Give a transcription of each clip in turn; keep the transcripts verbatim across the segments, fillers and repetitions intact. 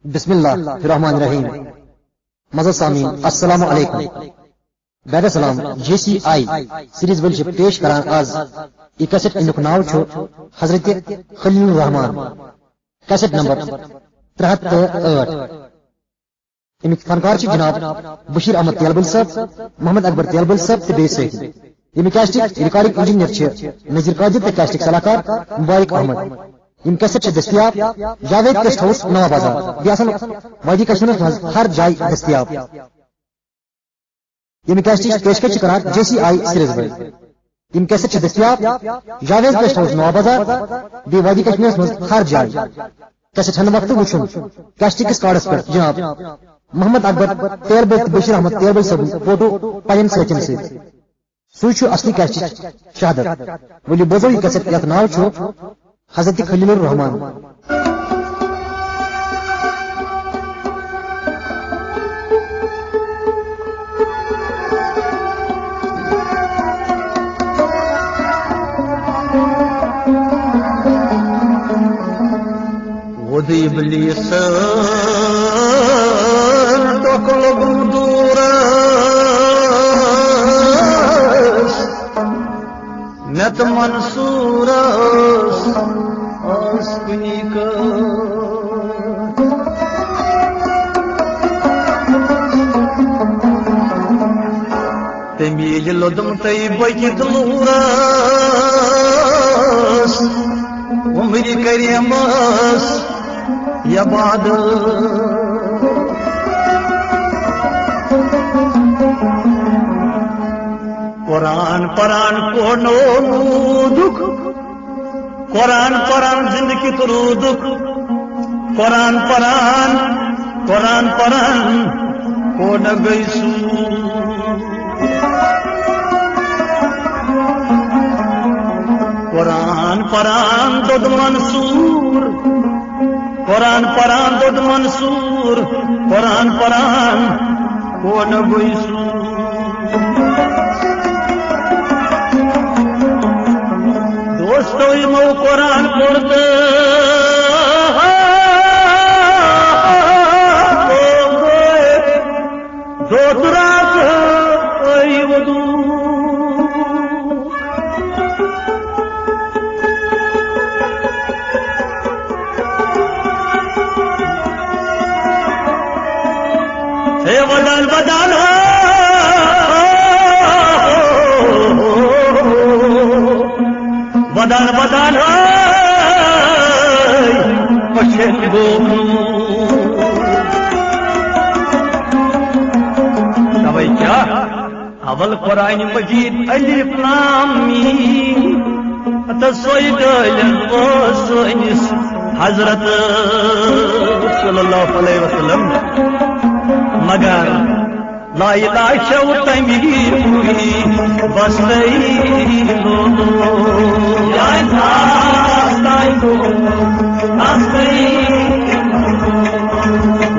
بسم اللہ الرحمن الرحیم۔ مزہ سامعین، السلام علیکم۔ بعد السلام، جے سی آئی سیریز وٲلۍ چھِ پیش کران آز یہِ کیسٹ، اَمیُک ناو چھُ حضرت خلیل الرحمان، کیسٹ نمبر ترٛےٚ ہَتھ تہٕ ٲٹھ۔ اَمِکۍ فنکار چھِ جناب بشیر احمد تیلبل صٲب، محمد اکبر تیلبل صٲب تہٕ بیٚیہِ سٲتھی۔ ییٚمہِ کیسٹٕکۍ ریکارڈنگ انجینئر چھِ نذیر قادر تہٕ کیسٹٕکۍ صلاح کار مبارک احمد۔ یِم کیسٹ چھِ دٔستیاب جاوید گیسٹ ہاؤس نواب آزاد، بیٚیہِ آسن وادی کشمیرس منٛز ہر جایہِ دٔستیاب۔ ییٚمہِ کیسٹٕچ پیشکش چھِ کران جے سی آئی سیریز وٲلۍ۔ یِم کیسٹ چھِ دٔستیاب جاوید گیسٹ ہاؤس نواب آزاد، بیٚیہِ وادی کشمیرس منٛز ہر جایہِ۔ کیسٹ ہٮ۪نہٕ وقتہٕ وٕچھُن کیسٹٕکِس کارڈس پٮ۪ٹھ جناب محمد اکبر تیلبل تہٕ بشیر احمد تیلبل صٲبُن فوٹو پننٮ۪ن سۭتٮ۪ن سۭتۍ۔ سُے چھُ اصلی کیسٹٕچ شہادت۔ ؤلِو بوزو یہِ کیسٹ یتھ ناو چھُ حضرت خلیل الرحمان۔ وُد ابلیسن ٹۄکھ لوٚگُم دوٗرس، مےٚ تہٕ منصوٗرس ٲس کُنی کٲم۔ تٔمی ییٚلہِ لوٚدُم تہٕ بٔکِت لوٗرس، عمرِ کریٖمس یہِ باد۔ قرآن پران کونو موٗدُک، قرآن پران زندگی تہٕ روٗدُک، قرآن پران، قرآن پران کونہ گٔے سوٗر۔ قرآن پران دوٚد منصوٗر، قرآن پران دوٚد منصوٗر، قرآن پران کونہ گوٚو سوٗر۔ دوستو، یِمو قرآن پوٚر تہٕ دوترا گٔے وضوٗ۔ ہے ودان ودان ہو، ودان ودان ہو، پشن گوگنو۔ توے کیا؟ اول قرآن مجید الف لام میم، تہٕ سۄے دٲلِل وٲژ سٲنِس حضرت صلی اللہ علیہ وسلم۔ مگر لا الہ چھو تمی پوری بس تئی لولو۔ یا اللہ، تئی لولو۔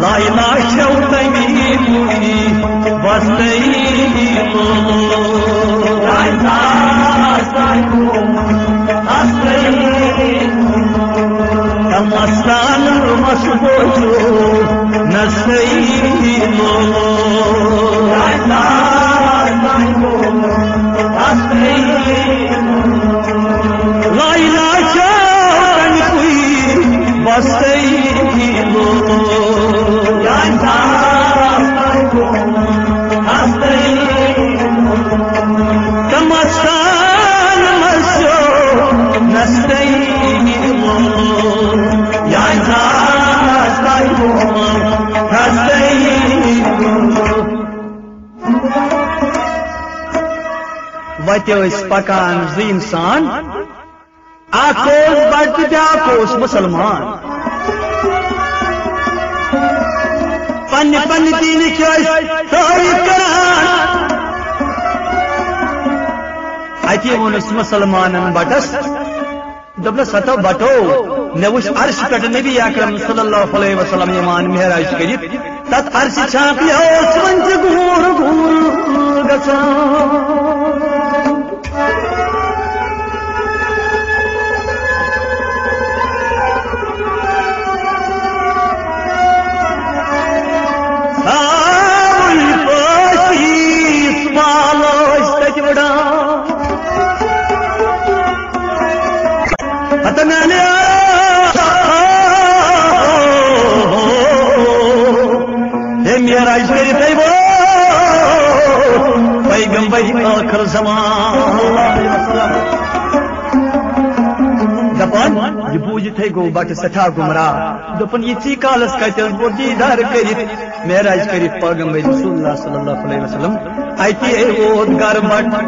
لا الہ چھو تمی پوری بس تئی لولو۔ مستان مس بوجو نسئی لولو۔ لا الہ چھو تمی پوری بس تئی لولو۔ تہٕ مستان مس چھو نسئی لولو۔ یا جان نسئی لولو۔ وتہِ ٲسۍ پکان زٕ انسان، اکھ اوس بٹ تہٕ بیٛاکھ اوس مسلمان۔ پننہِ پننہِ دیٖنٕکۍ ٲسۍ تعریٖف کران۔ اتی ووٚن أسۍ مسلمانن بٹس، دوٚپنس، ہتو بٹو، مےٚ وُچھ عرشہِ پٮ۪ٹھ نبی اکرم صلی اللہ علیہ وسلم یِوان معراج کٔرِتھ۔ تتھ عرشہِ چھانپہِ اوس وۄنۍ ژٕ گوٗر گوٗر گژھان۔ معراج کٔرِتھ ہے ووت پیغمبر ٲخر زمان۔ دپان، یہِ بوٗزِتھ ہے گوٚو بٹہٕ سٮ۪ٹھاہ گمراہ۔ دوٚپُن، یِتھی کالس کتہِ حظ ووت دیٖدار کٔرِتھ، معراج کٔرِتھ پیغمبر رسول اللہ صلی اللہ علیہ وسلم۔ اتی ہے ووت گرٕ بٹہٕ،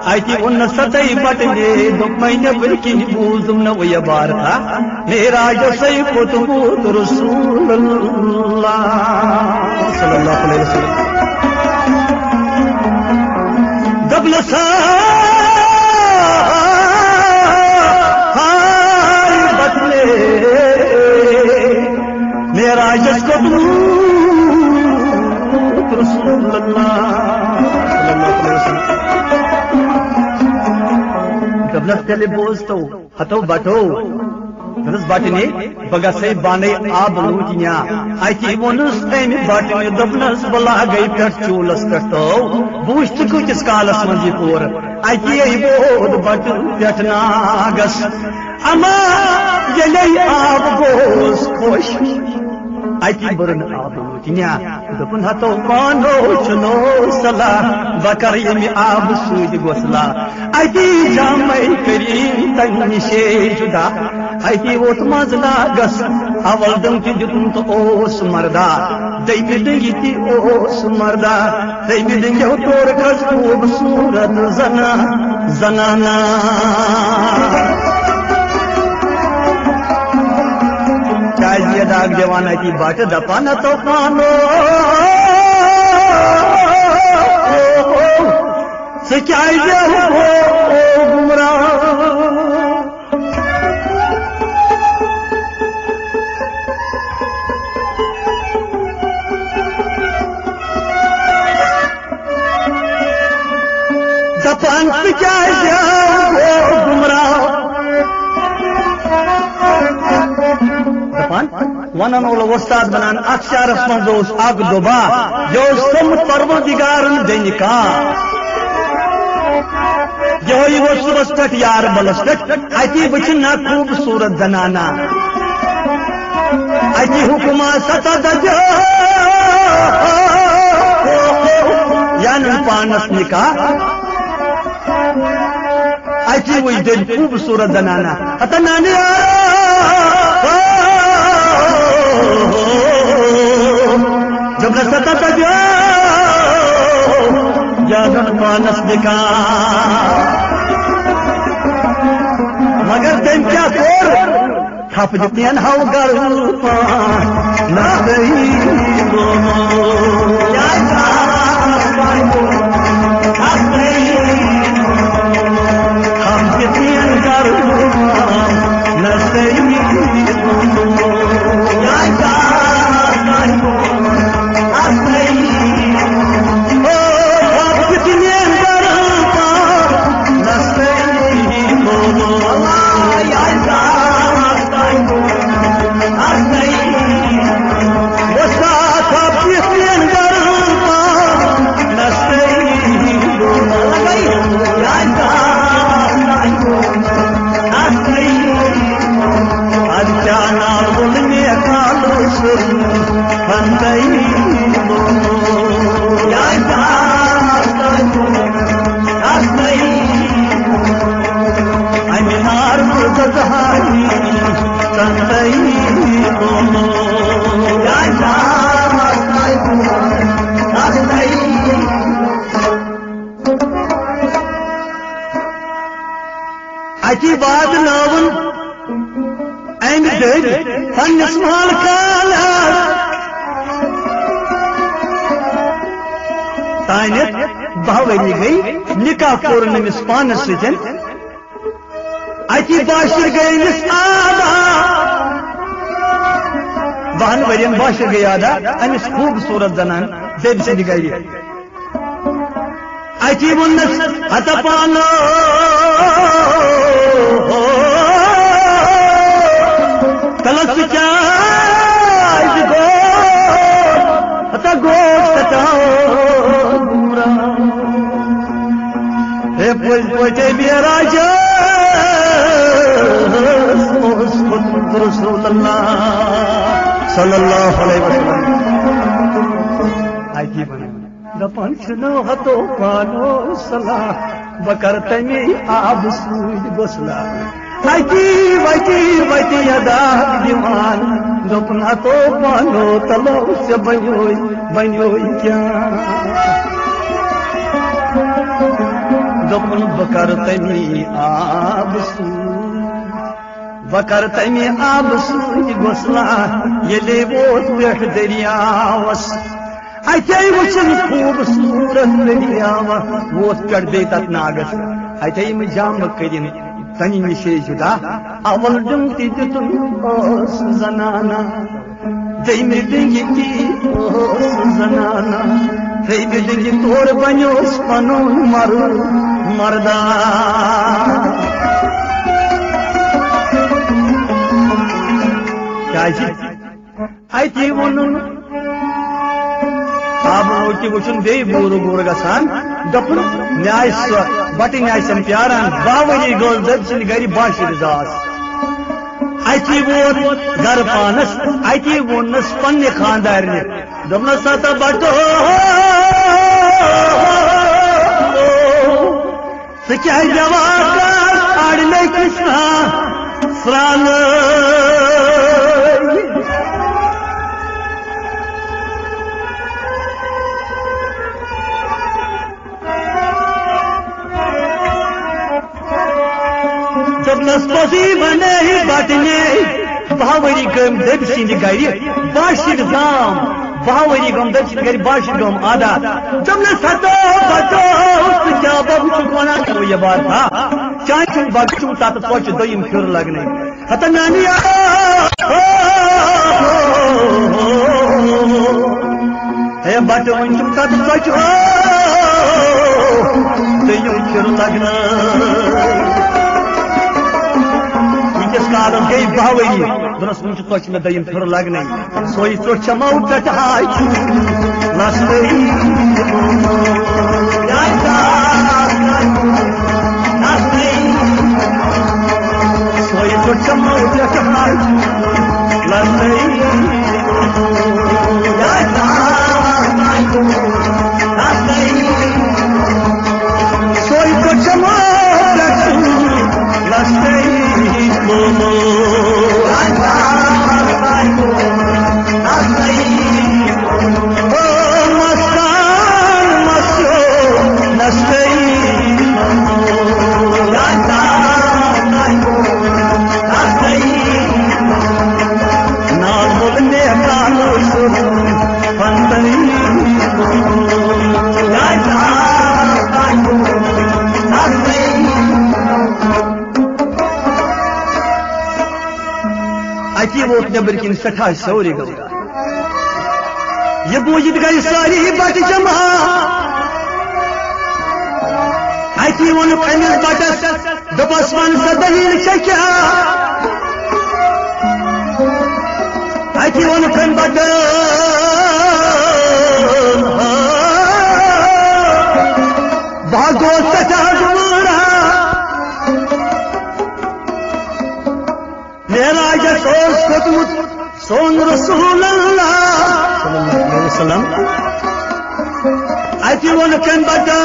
اتی ووٚن نہٕ ستھے بٹہٕ نے، دوٚپمَے، نیٚبٕرۍ کِنۍ بوٗزُم نہٕ وۄنۍ عبارتہ، معراجسے کھوٚتمُت رسول اللہ صلی اللہ علیہ وسلم۔ دوٚپنَس، ہاے بٹہٕ نے، معراجس کھوٚتمُت رسول اللہ صلی اللہ علیہ وسلم۔ دوٚپنَس، تیٚلہِ بوز تو ہتو بٹو۔ دوٚپنَس، بٹہٕ نے، بہٕ گژھے بانَے آبہٕ لوٗٹہِ نیا۔ اَتی ووٚنُس أمۍ بٹہٕ نے، دوٚپنَس، بہٕ لاگَے پٮ۪ٹھ چوٗلَس پٮ۪ٹھ تٲو، بہٕ وٕچھٕ ژٕ کۭتِس کالَس منٛز یہِ پوٗرٕ۔ اَتی ہے ووت بٹہٕ پٮ۪ٹھ ناگَس۔ اما ییٚلے آب گوس خۄش، اَتی بٔرٕن آبہٕ لوٗٹہِ نیا۔ دوٚپُن، ہتو پانو چھُنو صلاح، بہٕ کرٕ ییٚمہِ آبہٕ سۭتۍ غسلہ۔ اَتی جامے کٔرِن تَمہِ نِشے جُدا۔ اَتی ووت منٛز ناگس، اول دم تہِ دیُتُن تہٕ اوس مردا۔ دوٚیمہِ دۄہہِ تہِ اوس مردا۔ دوٚیمہِ دۄہہِ کوٚر کس خوٗبصوٗرت زنا-، زنانہ۔ کیازِ یہِ داغ دِوان اَتی بٹہٕ دپان، ہتو پانو، ژٕ کیازِ گوٚو گمراہ؟ دپان، ژٕ کیازِ گوٚو گمراہ؟ دپان، ونن وول وۄستاد ونان، اتھ شعرس منٛز اوس اکھ دۄبا، یہِ اوس تھوٚمُت پروردگارن بیٚنہِ کانٛہہ۔ یِہوٚے ووت صُبحس پٮ۪ٹھ یارٕ بلس پٮ۪ٹھ، اتی وٕچھِ نہ خوٗبصوٗرت زنانہ۔ اتی حُکما ستہ دجو، یعنی پانس نکاح۔ اتی وٕچھ تٔمۍ خوٗبصوٗرت زنانہ۔ ہتا نانی یارا، جب نہ ستہ دجو، یادن پانس نکاح۔ مگر تٔمۍ کیٛاہ کوٚر؟ تھپھ دِتین ہاو گل پان، نہ صحیح گوٚمُت۔ تھپھ دِتین گل پان، نہ صحیح گوٚمُت۔ اتی واتنٲوٕن أمۍ دٔدۍ پننِس مالکانس تانٮ۪تھ۔ باہ ؤری گٔے، نکاح کوٚر نہٕ أمِس پانس سۭتۍ۔ اتی باشر گٔے أمِس آدا، باہن ؤرین باشر گٔے آدا أمِس خوٗبصوٗرت زنان بیٚمہِ سٕنٛدِ گرِ۔ اتی ووٚننس، ہتا پانو، تلس ژٕ کیازِ گوٚو، ہتا گوٚو ستا گمراہ۔ ہے پٔزۍ پٲٹھۍ معراجس اوس کھوٚتمُت رسول اللہ صلی اللہ علیہ وسلم۔ اَتی وَنان۔ دَپان چھِنہٕ ہَتو پانو صلاح، بہٕ کَرٕ تَمی آبہٕ سۭتۍ غسلہ۔ اَتی وَتی وَتہِ یَدا دِوان، دوٚپُن ہَتو پانو تَلو ژےٚ بَنیوے، بَنیوے کیٛاہ؟ دوٚپُن بہٕ کَرٕ تَمی آبہٕ سۭتۍ۔ بہٕ کَرٕ تَمہِ آبہٕ سۭتۍ غسلہ، ییٚلے ووت پٮ۪ٹھ دٔریاوَس۔ اَتے وٕچھُن خوٗبصوٗرت دٔریاوٕ، ووت پٮ۪ٹھ بیٚیہِ تَتھ ناگَس۔ اَتے یِم جامہٕ کٔرِن تَمہِ نِشے جُدا۔ اَول ڈوٗنۍ تہِ دِتُن ٲس زَنانہ۔ دوٚیمہِ ڈوٗنۍ تہِ ٲس زَنانہ، ترٛیٚیمہِ ڈوٗنۍ تورٕ بَنیوس پَنُن مَرُد، مَردہ۔ کیٛازِ؟ اَتی ووٚنُن، آبہٕ نوٚو تہِ وٕچھُن بیٚیہِ بوٗرٕ بوٗرٕ گژھان، دوٚپُن، مےٚ آسہِ سۄ بَٹٕنۍ آسٮ۪م پیاران، باہ ؤری گوٚو دٔبۍ سٕنٛدِ گَرِ باشِر زاس۔ اَتی ووت گرٕ پانس، اَتی ووٚننس پننہِ خاندارنہِ، دوٚپنس، "ہتا بٹو، ژٕ کیٛازِ دِوان کر اَڑِ مےٚ کِس نا سرٛانہٕ؟" دوٚپنس، "پوٚزُے ونے بٹنے، باہ ؤری گٔمۍ دٔبۍ سٕنٛدِ گرِ باشِر زام، باہ ؤری گٔمۍ دٔبۍ سٕنٛدِ گرِ باشِر گام آدا۔" دوٚپنس، "ہتو بچو، ژٕ کیٛاہ بہٕ چھُکھ ونان، یہِ بار تھا، چانہِ چھُنہٕ بچہٕ چھُنہٕ تتھ ژۄچہِ دوٚیِم پھِرٕ لگنے۔" ہتا نانی آ، ہے بٹہٕ وۄنۍ چھُم تتھ ژۄچہِ، او، تہٕ یِم چھِنہٕ لگان۔ ییٖتِس کالس گٔے باہ ؤری، دوٚپنس، وۄنۍ چھِ ژۄچہِ مےٚ دوٚیِم پھِرٕ لگنے۔ سۄے ژوٚٹ چھےٚ مئو پٮ۪ٹھ ہاے لَسنٕے۔ سۄے ژوٚٹ چھےٚ مئو پٮ۪ٹھ ہاے لَسنٕے۔ سۄے ژوٚٹ چھےٚ مئو پٮ۪ٹھ لَسنٕے۔ اَتی ووت نٮ۪بٕرۍ کِنۍ سٮ۪ٹھاہ سورُے گوٚو۔ یہِ بوٗزِتھ گٔے سٲری بَٹہٕ جمع۔ اَتی ووٚنُکھ أمِس بَٹَس، دوٚپُس، "وَن سا دٔلیٖل چھےٚ کیٛاہ؟" اَتی ووٚنُکھ أمۍ بَٹَن، "بہٕ ہا گوس سٮ۪ٹھاہ گُمراہ۔" معراجس اوس کھوٚتمُت سون رسول اللہ صلی اللہ علیہ وسلم۔ اَتہِ ووٚن کٔمۍ بَٹَن،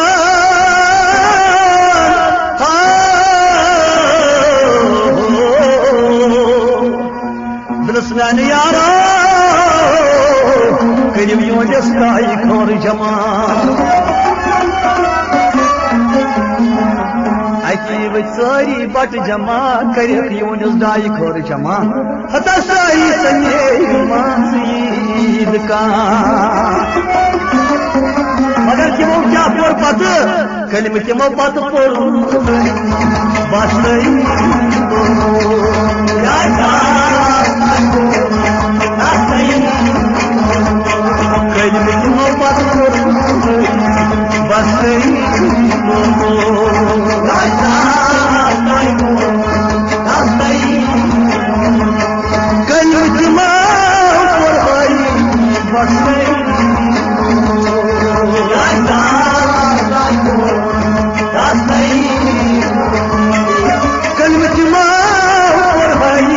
دوٚپنَس، میٛانہِ یارو، کٔرِو یِہُنٛد ڈاے خٲر جمع۔ اَتی ؤتھۍ سٲری بَٹہٕ جمع کٔرِتھ یوٗنس ڈاے خٲر جمع۔ ہتا سٲری سَمے منٛز عیٖد کانٛہہ۔ مگر تِمو کیٛاہ پوٚر پتہٕ؟ کلمہٕ تِمو پتہٕ پوٚر بس۔ کلمہٕ تِمو پتہٕ پوٚر بس۔ کلمہٕ تِمو پوٚر بس۔ کلمہٕ تِمو پوٚر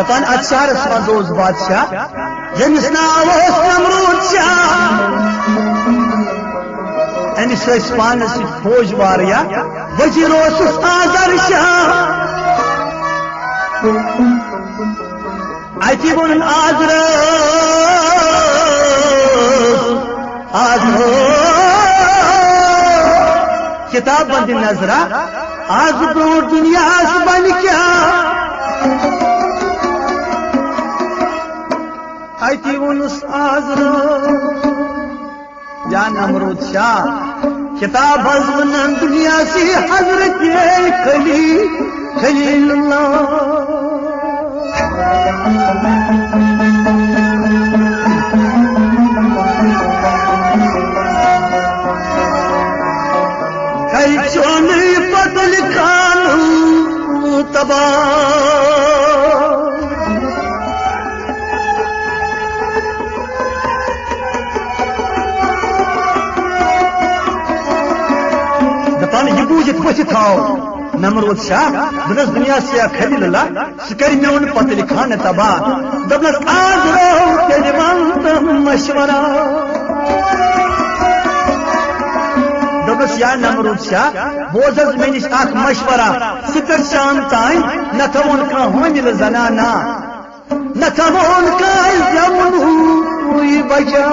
پن اتھ شہرس منٛز اوس بادشاہ، ییٚمِس ناو اوس نمروٗد شاہ۔ أمِس ٲسۍ پانس سۭتۍ فوج واریاہ، وزیر اوسُس آزر شاہ۔ اتی ووٚنُن آزرس، آزرس، کتاب بندِ نظرہ، از برونٛٹھ دنیاہس بنہِ کیٛاہ؟ اتی ووٚنُس آزرس، یا نمروٗد شاہ، کتاب حظ ونان دنیا سی حضرت خلیل، خلیل اللہ۔ کئی چونی پتل خانو تباہ۔ دپان، یہِ بوٗزِتھ ؤتھِتھ آو نمروٗد شاہ، دوٚپنس، دُنیا سیاہ خلیل اللہ، سُہ کرِ میون پتلہِ خانہٕ تباہ۔ دوٚپنس، آز رٲو تیٚلہِ ونتہٕ مشورہ۔ دوٚپنس، یا نمروٗد شاہ، بوز حظ مےٚ نِش اکھ مشورہ، ژٕ کر شام تام نہ تھاوُن کانٛہہ حٲمِلہٕ زنانہ۔ نہ تھاوون کانٛہہ زٮ۪ونُے بچا۔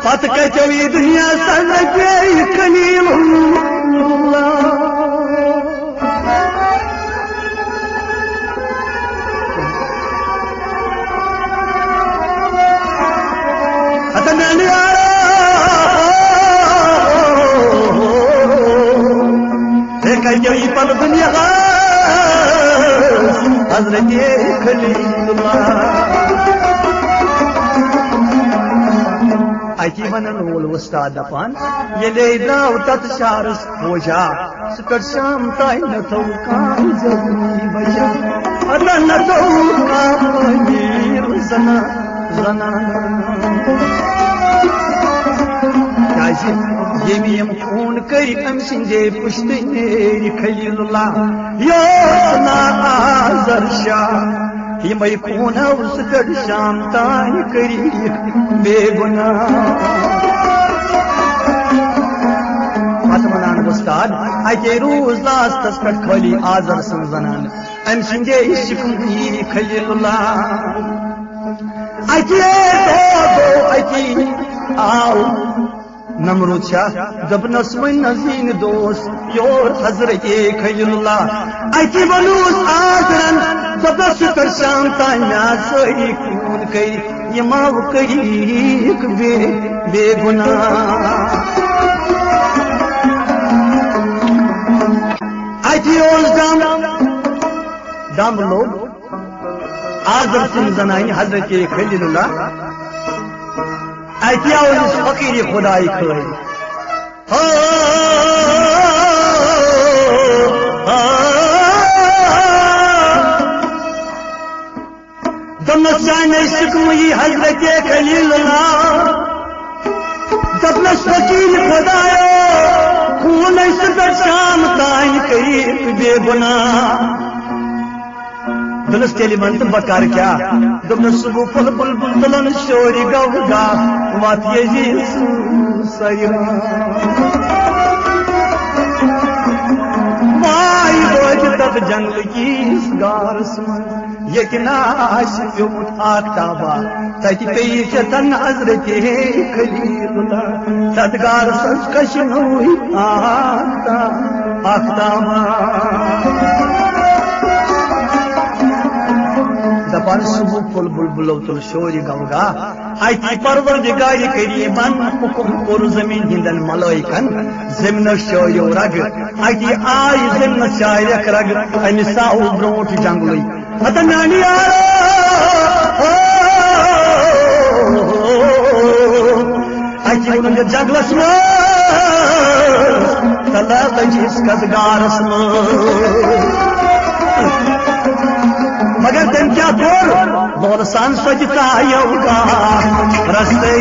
پتہٕ کتیو یہِ دُنیا سنہٕ بیٚیہِ خلیل اللہ۔ ہتہٕ میانہِ یارو، ہے کتہِ یہِ پتہٕ دُنیا حضرت خلیل اللہ۔ اتی ونن وول وۄستاد دپان، ییٚلے درٛاو تتھ شہرس فوجا، سُہ کٔر شام تام نہ تھوٚو کانٛہہ زخمی بچا۔ ہتا نہ تھوٚو کانٛہہ أمیٖر زنا-، زنان۔ کیٛازِ ییٚمۍ یِم خوٗن کٔرۍ أمۍ سٕنٛدے پُشتہٕ نیرِ خلیل اللہ۔ یہِ اوس نا آزر شاہ۔ یِمے خوٗنو سُہ کٔر شام تام کٔرِکھ بے گناہ۔ پتہٕ ونان وۄستاد، اتے روٗز لاسٹس پٮ۪ٹھ خٲلی آزر سٕنٛز زنان، أمۍ سٕنٛدے شِکمہٕ یی خلیل اللہ۔ اتے دۄہ گوٚو، اتی آو نمروٗد شاہ۔ دوٚپنس، وۄنۍ نہ زیٖنہِ دوس یور حضرت خلیل اللہ۔ اتی ووٚنُس آزرن، دوٚپنس، ژٕ کر شام تام مےٚ سٲری خوٗن کٔرۍ، یِمو کٔرِکھ بے، بے گناہ۔ اتی اوس دم، دم لوٚگ آزر سٕنٛز زنانہِ حضرت خلیل اللہ۔ اتی آو أمِس فقیٖری خدایہِ خٲلۍ۔ ہا، ہا۔ دوٚپنس، چانہِ شِکمہٕ یی حضرت خلیل اللہ۔ دوٚپنس، فقیٖر خدایو، خوٗن ٲسۍ پٮ۪ٹھ شام تام کٔرِتھ بے گناہ۔ دوٚپنس، تیٚلہِ وَن تہٕ بہٕ کَرٕ کیٛاہ؟ دوٚپنس، صُبح پھوٚل بُلبُل تُلن شورِ گو گا، وَتھ یزیٖد سُنٛد سَیران۔ واے وٲتۍ تَتھ جنٛگلہٕ کِس غارس منٛز، ییٚتہِ نہٕ آسہِ پیوٚمُت آفتابا، تَتہِ پیٚیہِ ژےٚ تَن حضرت خلیل اللہ۔ تَتھ غارس منٛز کشنووُے آفتاب، آفتابا۔ دپان صبح پھوٚل بُلبُلو تُل شورِ گو گا، اتی پروردگارِ کریمن حکم کوٚر زمین ہندن ملائکن، زمینس شٲیو رگ، اتی آے زمینس شاریکھ رگ، أمِس آو برونٹھ جنگلٕے۔ ہتہٕ میانہِ یارو، اَتہِ ووٚنُن یَتھ جنگلس منٛز، تَلہٕ لٔجِس کتھ غارس منٛز۔ مگر تٔمۍ کیٛاہ کوٚر؟ لولہٕ سان سۄ تہِ ژایو غار رستٕے۔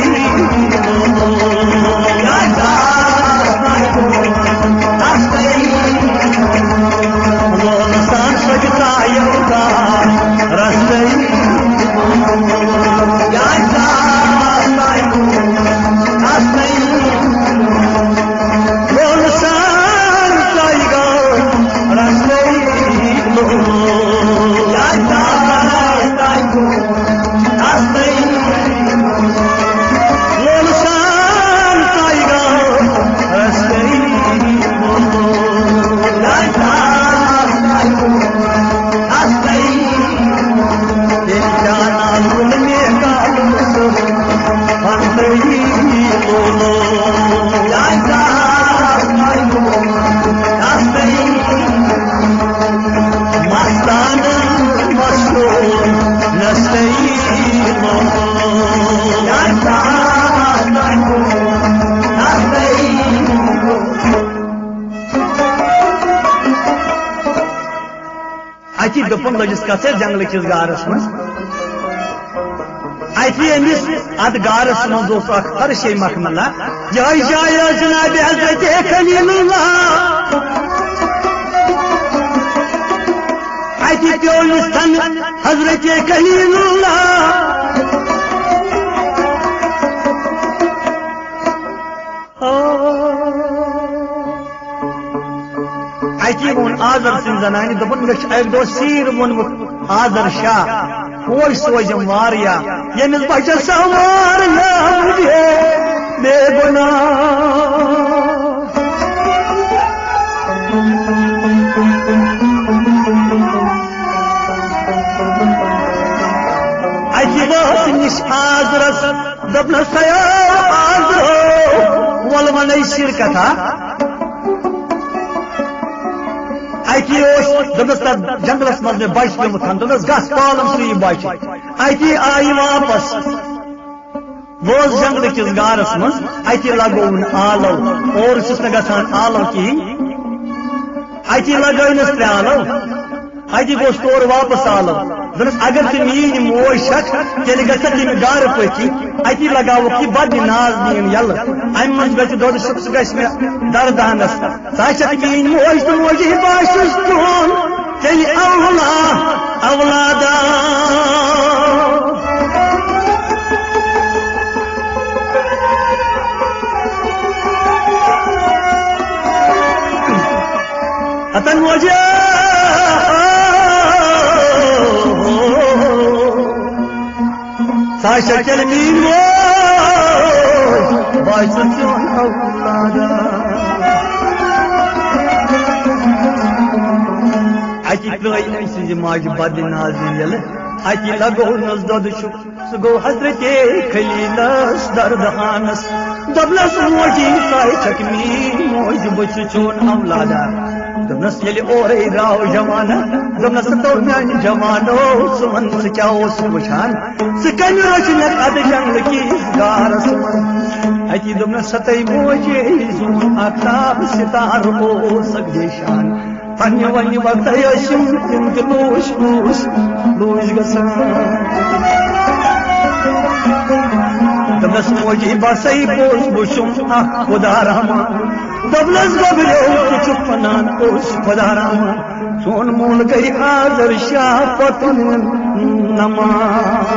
دوٚپُن، لٔجِس کَتھ سۭتۍ جنٛگلہٕ کِس غارَس منٛز۔ اَتہِ أمِس اَتھ غارَس منٛز اوس اَکھ فرشے مخملہ۔ یِہوٚے جاے ٲس جناب حضرت خلیل اللہ۔ اَتہِ پیوٚو أمِس تَنہٕ حضرت خلیل اللہ۔ اَتی ووٚن آزر سٕنٛدِ زنانہِ، دوٚپُن، مےٚ چھُ اَکہِ دۄہ سیٖر ووٚنمُت آزر شاہ، فوج سوزٮ۪م واریاہ، ییٚمِس بچس سوار نہ مجھے بے گناہ۔ اَتہِ وٲژ نِش آزرس، دوٚپنَس، "تیار آزرو، وَلہٕ وَنَے سِر کَتھا۔" اَتہِ اوس، دوٚپنَس، "تَتھ جنٛگلَس منٛز مےٚ بَچہٕ پیوٚمُت ہَن۔" دوٚپنَس، "گژھ پالَن سُہ یہِ بَچہٕ۔" اَتہِ آیہِ واپَس، ووت جنٛگلہٕ کِس غارَس منٛز، اَتہِ لَگووُن آلو، اورٕ چھُس نہٕ گژھان آلو کِہیٖنۍ۔ اَتی لگٲونَس ترٛےٚ آلو۔ اَتی گوٚژھ تورٕ واپس آلو۔ دوٚپنَس، "اگر ژٕ میٛٲنۍ موج چھَکھ، تیٚلہِ گژھکھ ییٚمہِ گارٕ پٔتھۍ کِنۍ۔ اَتی لگاوُکھ یہِ بدِ ناز دیٖن یَلہٕ۔ اَمہِ منٛز گژھِ دۄدٕ شُک، سُہ گژھِ مےٚ دردانَس۔ ژٕ ہا چھَکھ میٛٲنۍ موج تہٕ موجی بہٕ ہا چھُس چون تیٚلہِ اولا اولادا۔" ہتن وجہ سا شکل میٖن وول، بہٕ چھُس چون اولادا۔ اَتہِ ترٛٲے أمۍ سٕنٛزِ ماجہِ بدِ نازِ ییٚلہٕ، اَتہِ لگوونَس دۄدٕ شُک۔ سُہ گوٚو حضرت خلیلس دردہانس۔ دوٚپنس، "موجی، ژٕ ہاے چھکھ میٛٲنۍ موج، بہٕ چھُس چون اولادا۔" دوٚپنس، ییٚلہِ اورے درٛاو جوانہ، دوٚپنس، "ژٕ تو میٛانہِ جوانو، ژٕ وَن، ژٕ کیٛاہ اوسُکھ وٕچھان؟ ژٕ کَمہِ رٔچھِ مےٚ اَتھ جنٛگلہٕ کِس غارس منٛز؟" اَتی دوٚپنس، "ستَے موجی، زوٗن آفتاب ستارٕ اوسکھ بیشان۔" پننہِ ونہِ وقتہٕ ٲسِم تِم تہِ لوٗش لوٗش لوٗش گژھان۔ دوٚپنس، "موجی، بسے پوٚز، بہٕ چھُم اکھ خدا رحمان۔" دوٚپنس، "گوٚبریو، ژٕ چھُکھ ونان پوٚز خدا رحمان۔ چون مول کرِ آزر شاہ پتہٕ نماز۔"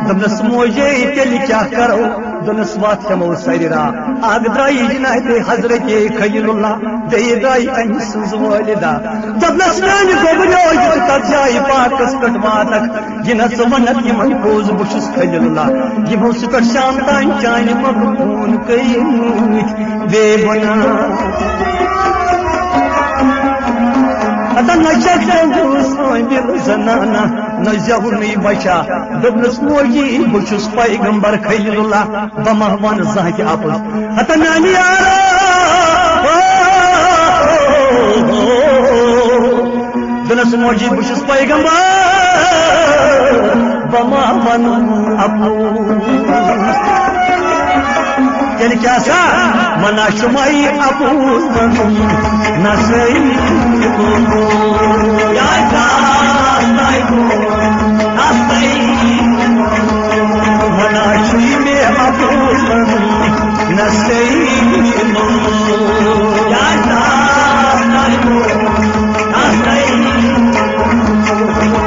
دوٚپنس، "موجے، تیٚلہِ کیٛاہ کرو؟" دوٚپنس، "وَتھ ہٮ۪مو سَرِ راہ۔" اَکھ درٛایہِ جناب حضرت خلیل اللہ، بیٚیہِ درٛایہِ أمۍ سٕنٛز والدہ۔ دوٚپنس، "میٛانہِ گوٚبریو، یُتھ تَتھ جایہِ پاکَس پٮ۪ٹھ واتَکھ، یہِ نہ ژٕ وَنَکھ یِمَن پوٚز، بہٕ چھُس خلیل اللہ۔ یِمو سُہ پٮ۪ٹھ شام تام چانہِ مۄکھٕ خوٗن کٔرۍ مٕتۍ بے گۄناہ۔ ہتا نہ چھَکھ ژٕ حٲمِل زنانہ، نہ زٮ۪ونٕے بچہ۔" دوٚپنس، "موجی، بہٕ چھُس پیغمبر خلیل اللہ، بہٕ ما وَنہٕ زانٛہہ تہِ اَپُز۔ ہتا میٛانہِ یارا۔" دوٚپنس، "موجی، بہٕ چھُس پیغمبر، بہٕ ما وَنہٕ اَپُز۔ تیٚلہِ کیٛاہ سا وَنان چھُ مےٚ اَپُز وَنُن، نہ صحیح گوٚو۔ یا جان، نہ صحیح گوٚو۔ وَنان چھُ مےٚ اَپُز وَنُن، نہ صحیح گوٚو۔ یا جان، نہ صحیح گوٚو۔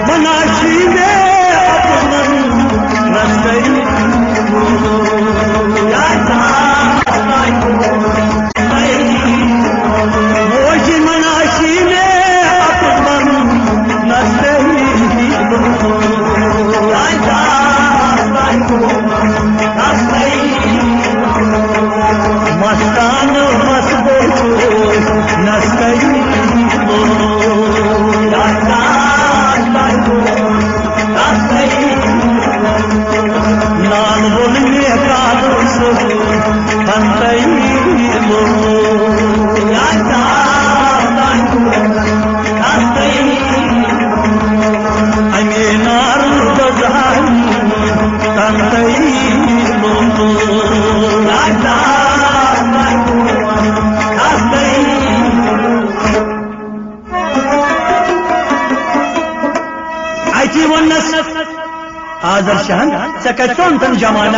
وَنان چھُ مےٚ اَپُز وَنُن، نہ صحیح گوٚو۔ یا جان، نہ صحیح گوٚو۔ موجی، وَنان چھُ مےٚ اَپُز وَنُن، نہ صحیح گوٚو۔ آزر شاہن، ژےٚ کتہِ ژوٚن تن جمانہ؟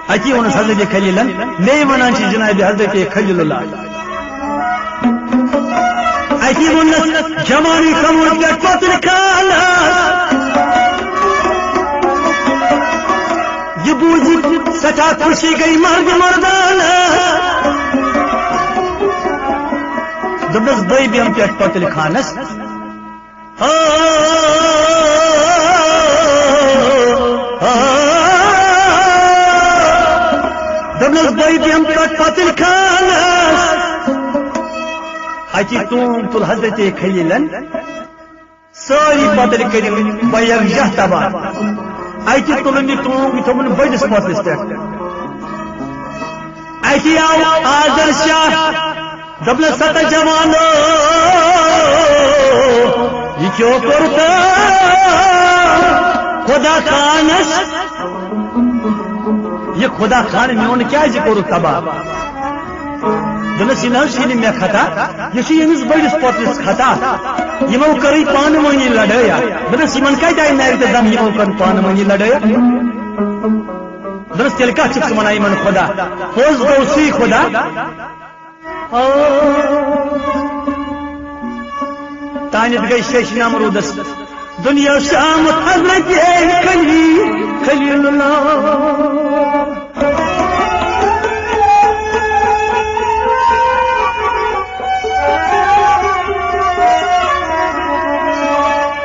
اتی ووٚنُس حضرت خلیلن، مے ونان چھِ جناب حضرت خلیل اللہ۔ اتی ووٚنُس، جوانی کموت پٮ۪ٹھ پۄتٕلۍ خانس۔ یہِ بوٗزِتھ سٮ۪ٹھاہ خوشی گٔے مرد مردانس۔ دوٚپنس، بٔے بیٚہم پٮ۪ٹھ پۄتٕلۍ خانس۔ آ، آ، دوٚپنس، بٔے بیٚہم پٮ۪ٹھ پۄتٕلۍ خانس۔ اتی تونگ تُل حضرت خلیلن، سٲری پۄتٕلۍ کٔرِم بے یکجاہ تباہ۔ اتی تُلُن یہِ تونگ، یہِ تھوٚوُن بٔڑِس پۄتلِس پٮ۪ٹھ۔ اتی آو آزر شاہ، دوٚپنس، ہتا جوانو، یہِ کیٛاہ کوٚرُتھ خدا خانس؟ یہِ خدا خان میون کیٛازِ کوٚرُتھ تباہ؟ دوٚپنس، یہِ نہ حظ چھُے نہٕ مےٚ خطا، یہِ چھُ ییٚمِس بٔڑِس پۄتلِس خطا۔ یِمو کٔرٕے پانہٕ ؤنی لڑٲے۔ دوٚپنس، یِمن کتہِ آیہِ نرِ تہٕ دم، یِمو کٔر پانہٕ ؤنی لڑٲے؟ دوٚپنس، تیٚلہِ کتھ چھُکھ ژٕ ونان یِمن خدا؟ پوٚز گوٚو سُے خدا۔ آ، تانٮ۪تھ گٔے شیٚچھ نمروٗدس۔ دُنیا چھِ آمُت حضرت خلیل، خلیل اللہ۔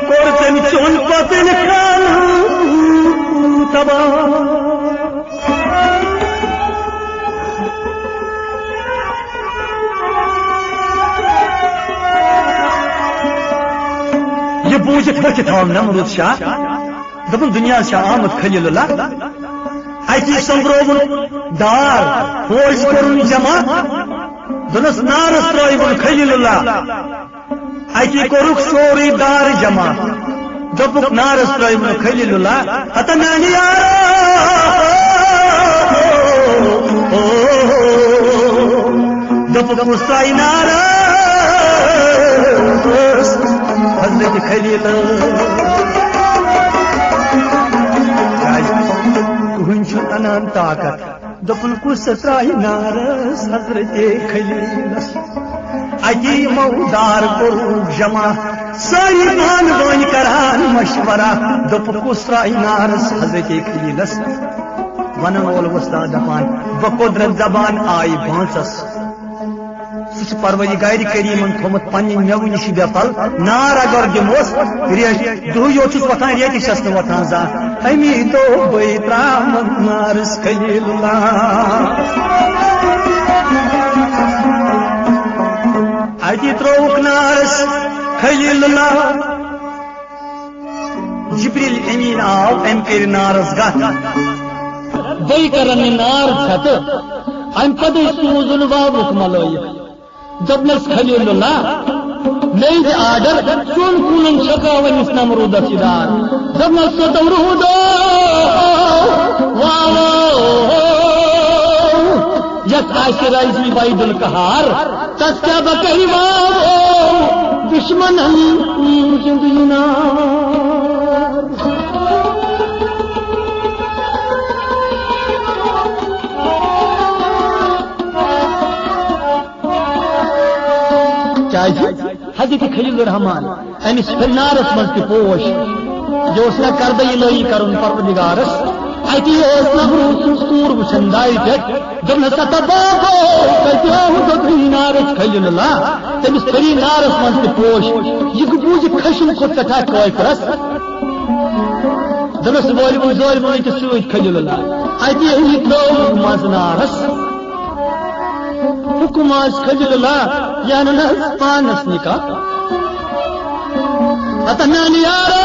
کوٚر تٔمۍ چون پۄتٕلۍ خانہٕ تباہ۔ یہِ بوٗزِتھ ؤتھِتھ آو نمروٗد شاہ، دوٚپُن، دُنیاہَس چھا آمُت خلیل اللہ؟ اَتی سوٚمبرووُن دار، فوج کوٚرُن جمع، دوٚپنَس، نارَس ترٛٲوِوُن خلیل اللہ۔ اَتی کوٚرُکھ سورُے دار جمع۔ دوٚپُکھ، نارَس ترٛٲوِو نہٕ خلیل اللہ۔ ہتہٕ میٛانہِ یارو۔ دوٚپُکھ، کُس ترٛایہِ نارَس؟ حضرت خلیل۔ کیٛازِ؟ کٕہٕنۍ چھُنہٕ اَنان طاقت۔ دوٚپُن، کُس ترٛایہِ نارس حضرت خلیلس؟ اَتی یِمو دار کوٚرُکھ جمع، سٲری پانہٕ ؤنۍ کران مشورہ۔ دوٚپُکھ، کُس ترٛایہِ نارس حضرت خلیلس؟ ونن وول وۄستاد دپان، بہٕ قدرت زبان آیہِ بانٛژس۔ سُہ چھُ پروردگارِ کریٖمن تھوٚومُت پننہِ مٮ۪وٕ نِش بے پھل۔ نار اگر دِموس، ریش دُہٕے یوت چھُس وۄتھان، ریتہِ چھَس نہٕ وۄتھان زانٛہہ۔ اَمی دوٚپ، بٔے ترٛاوَن نارَس خلیل اللہ۔ اَتی ترٛووُکھ نارَس خلیل اللہ۔ جبریل امین آو، أمۍ کٔرۍ نارَس گَتھ۔ بٔے کَرَن یہِ نار ژھٮ۪تہٕ۔ اَمہِ پَتہٕ ٲسۍ تُہُنٛزُن واوُک مَلٲیِتھ۔ دوٚپنَس، خلیل اللہ، مےٚ دِ آرڈر، چون کوٗنن چھکاوَن أسۍ نمروٗدس یہِ دار۔ دوٚپنَس، ژٕ نمروٗدو، واو، یَتھ آسہِ رازی وحید القہار، تَس کیٛاہ بہٕ کَرِ واو، دُشمنن زِندٕ یہِ نار۔ کیٛازِ؟ حضرت خلیل الرحمان، أمِس پھِرِ نارس منٛز تہِ پوش۔ یہِ اوس نہ کردٕ الہی کرُن پروردگارس۔ اتی اوس نمروٗد سُنٛد کوٗر وٕچھان دارِ پٮ۪ٹھ۔ دوٚپنس، ہتا بابو، تۄہہِ تہِ آوٕ توٚتُے نارس خلیل اللہ۔ تٔمِس پھِرِ نارس منٛز تہِ پوش۔ یہِ بوٗزِتھ خشم کھوٚت سٮ۪ٹھاہ کٲفرس۔ دوٚپنس، وٲلِو ظٲلمو ییٚتہِ سۭتۍ خلیل اللہ۔ اتی أنۍ یہِ ترٛٲوٕکھ منٛزٕ نارس۔ حکم آسہِ خلیل اللہ، یہِ انن حظ پانس نکاح۔ ہتا میانہِ یارو،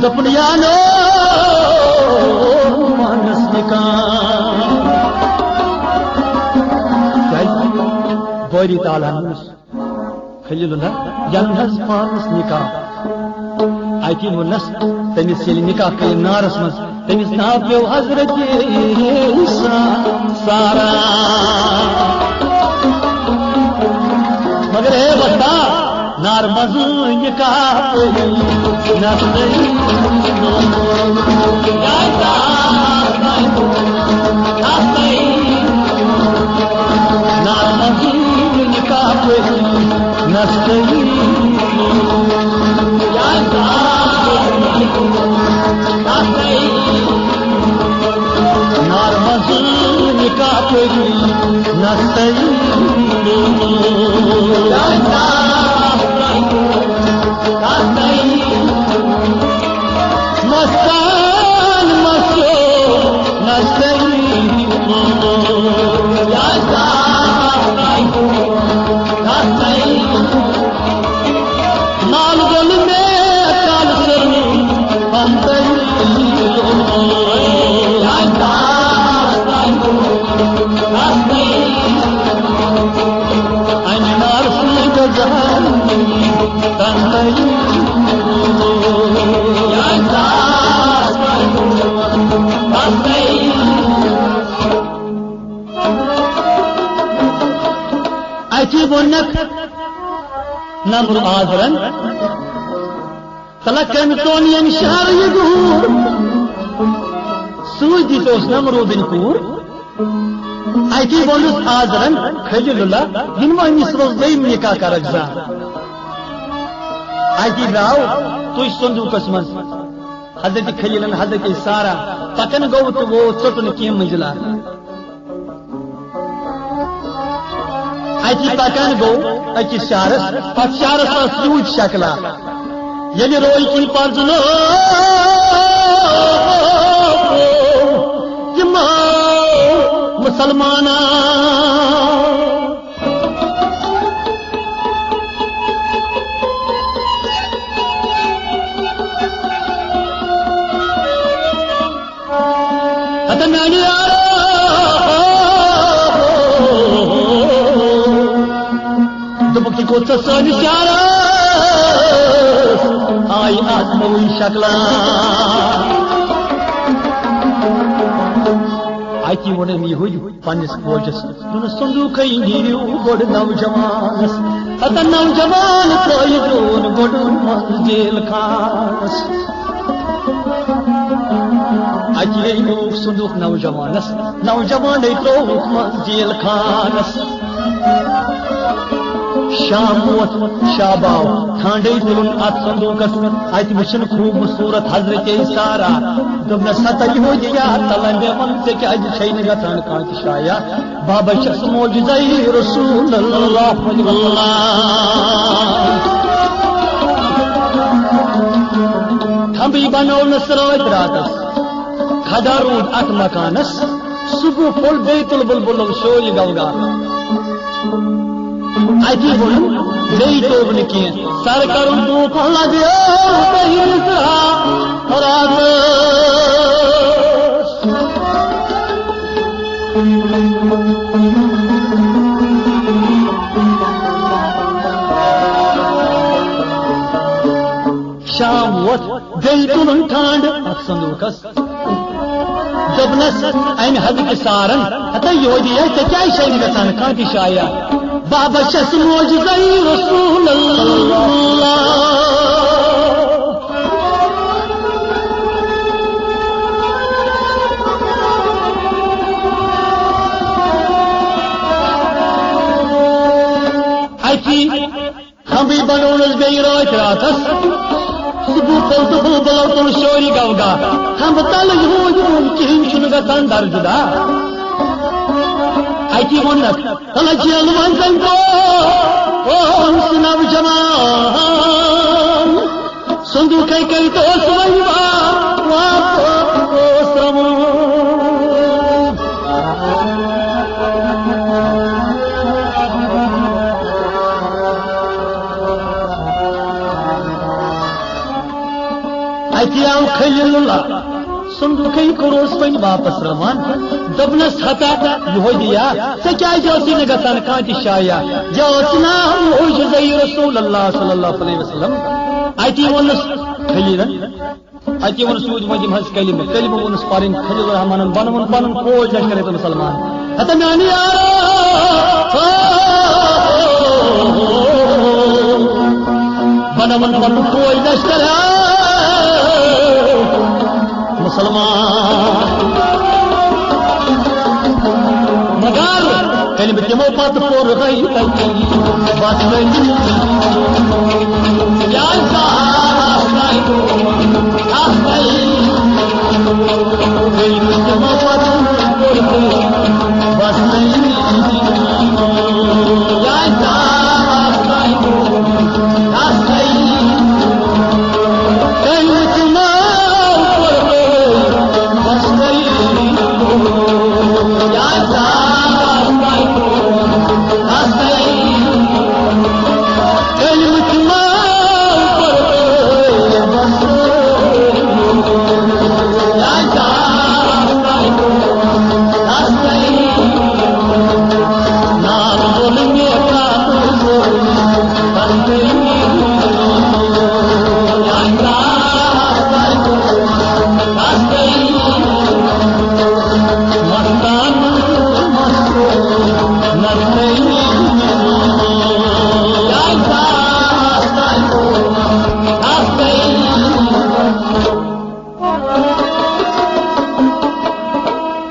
دوٚپُن یہِ انو پانس نکاح۔ کیٛازِ؟ بٲری تعالیٰ ہن ووٚنُس۔ خلیل اللہ، یَنہٕ حظ پانس نکاح۔ اَتی ووٚننس، تٔمِس ییٚلہِ نکاح کٔرِن نارس منٛز، تٔمِس ناو پیوٚو حضرت عیسیٰ سارا۔ مگر ہے وۄستا، مزٕنۍ کاپٕرۍ نستٲیی۔ نار مزٕنۍ کاپٕرۍ نستٲیی۔ نار مزٕنۍ کاپٕرۍ نستٲیی۔ مستان مسو نستٲیی۔ نال گوٚل مےٚ کال سرُن پنتٲیی۔ اَمہِ نار سۭتۍ گزار تنتٲیی۔ اَتہِ ووٚنکھ نمر آزرن، تلہ کٔمۍ ژون ییٚمہِ شہرٕ یہِ دوٗر؟ سۭتۍ دِژ اوس نمروٗدٕنۍ کوٗر۔ اَتی ووٚنُس آزرن، خلیل اللہ، یِنہٕ وۄنۍ أمِس منٛز دوٚیِم نکاح کرکھ زانٛہہ۔ اَتی درٛاو تُج صندوٗقس منٛز۔ حضرت خلیلن، حضرت سارا پکن گوٚو تہٕ ووت ژوٚٹُن کینٛہہ منزلہ۔ اَتی پکان گوٚو أکِس شہرس، اَتھ شہرس ٲس یوٗت شکلہ۔ ییٚلہِ روے کِنۍ پرزنوو تِمو مسلمانو۔ ہتہ میانہِ یارو، دوٚپُکھ، یہِ گوٚو ژےٚ سٲنِس یارس، آیہِ اتھ نٔوٕے شکلہ۔ اتی ووٚن أمۍ یہودۍ پننِس فوجس، دوٚپنس، صندوٗقے نیٖرِو گۄڈٕ نوجوانس۔ ہتہ نوجوان ترٲوِتھ روٗد گۄڈٕ منٛز جیل خانس۔ اَتہِ ییٚلہِ لوگ صندوٗق نوجوانس، نوجوانٕے ترٛووُکھ منٛز جیل خانس۔ شام ووت، شب آو، ٹھانٛڈے تُلُن اَتھ صندوٗقس۔ اَتہِ وٕچھِن خوٗبصوٗرت حضرت سارا۔ دوٚپنس، ہتا یہودیا، تلہ مےٚ وَن، ژےٚ کیٛازِ چھے نہٕ گژھان کانٛہہ تہِ شایع؟ بابا چھَس معجزَے رسول اللہ۔ تھمبی بنوونس رٲتۍ راتس، کھڑا روٗد اتھ مکانس۔ صبح پھوٚل بیت البلبلو شورِ گوگا۔ اتی ووٚنُن، بیٚیہِ توٚگ نہٕ کینٛہہ۔ سر کرُن طوفان لگیو تٔمِس راتس۔ شام ووت، بیٚیہِ تُلُن ٹھانٛڈٕ اَتھ صندوٗقس۔ دوٚپنس، امہِ حضرت سارن، ہتا یہودیا، ژےٚ کیٛازِ چھے نہٕ گژھان کانٛہہ تہِ شایع؟ بابا چھَس معجزَے رسول اللہ۔ اتی تھمبی بنوونس بیٚیہِ رٲتۍ راتس۔ صبح پھوٚل تہٕ بلبلو تُل شورِ گوگا۔ تھمبہٕ تلہٕ یہودۍ ووٚن، کِہیٖنۍ چھُنہٕ گژھان درجُدا۔ اتی ووٚننکھ، تلہ جیل منٛز زن گوٚو سُہ نوجوان۔ صندوٗقے کٔرِتھ اوس وۄنۍ وا-، واپس روان۔ اَتہِ آو خلیل اللہ، صندوٗقے کوٚرُس وۄنۍ واپس روان۔ دوٚپنس، ہتا یہودیا، ژےٚ کیٛازِ ٲسٕے نہٕ گژھان کانٛہہ تہِ شایع؟ یہِ ٲس نا معجزَے رسول اللہ صلی اللہ علیہ وسلم۔ اَتی ووٚنُس خلیلن، اَتی ووٚنُس یوٗت، وۄنۍ دِمہٕ حظ کلمہٕ۔ کلمہٕ ووٚنُس پرٕنۍ، خلیل الرحمانن بنووُن پنُن فوج لشکر تِم مسلمان۔ ہتا میانہِ یارو، بناون پنُن فوج لشکر ہے مسلمان۔ مگر ییٚلہِ بہٕ تِمو پتہٕ کوٚر غیرت، بس وۄنۍ یا صاحب، بس وۄنۍ۔ ییٚلہِ بہٕ تِمو پتہٕ کوٚر غیرت، بس وۄنۍ۔ یا صاحب،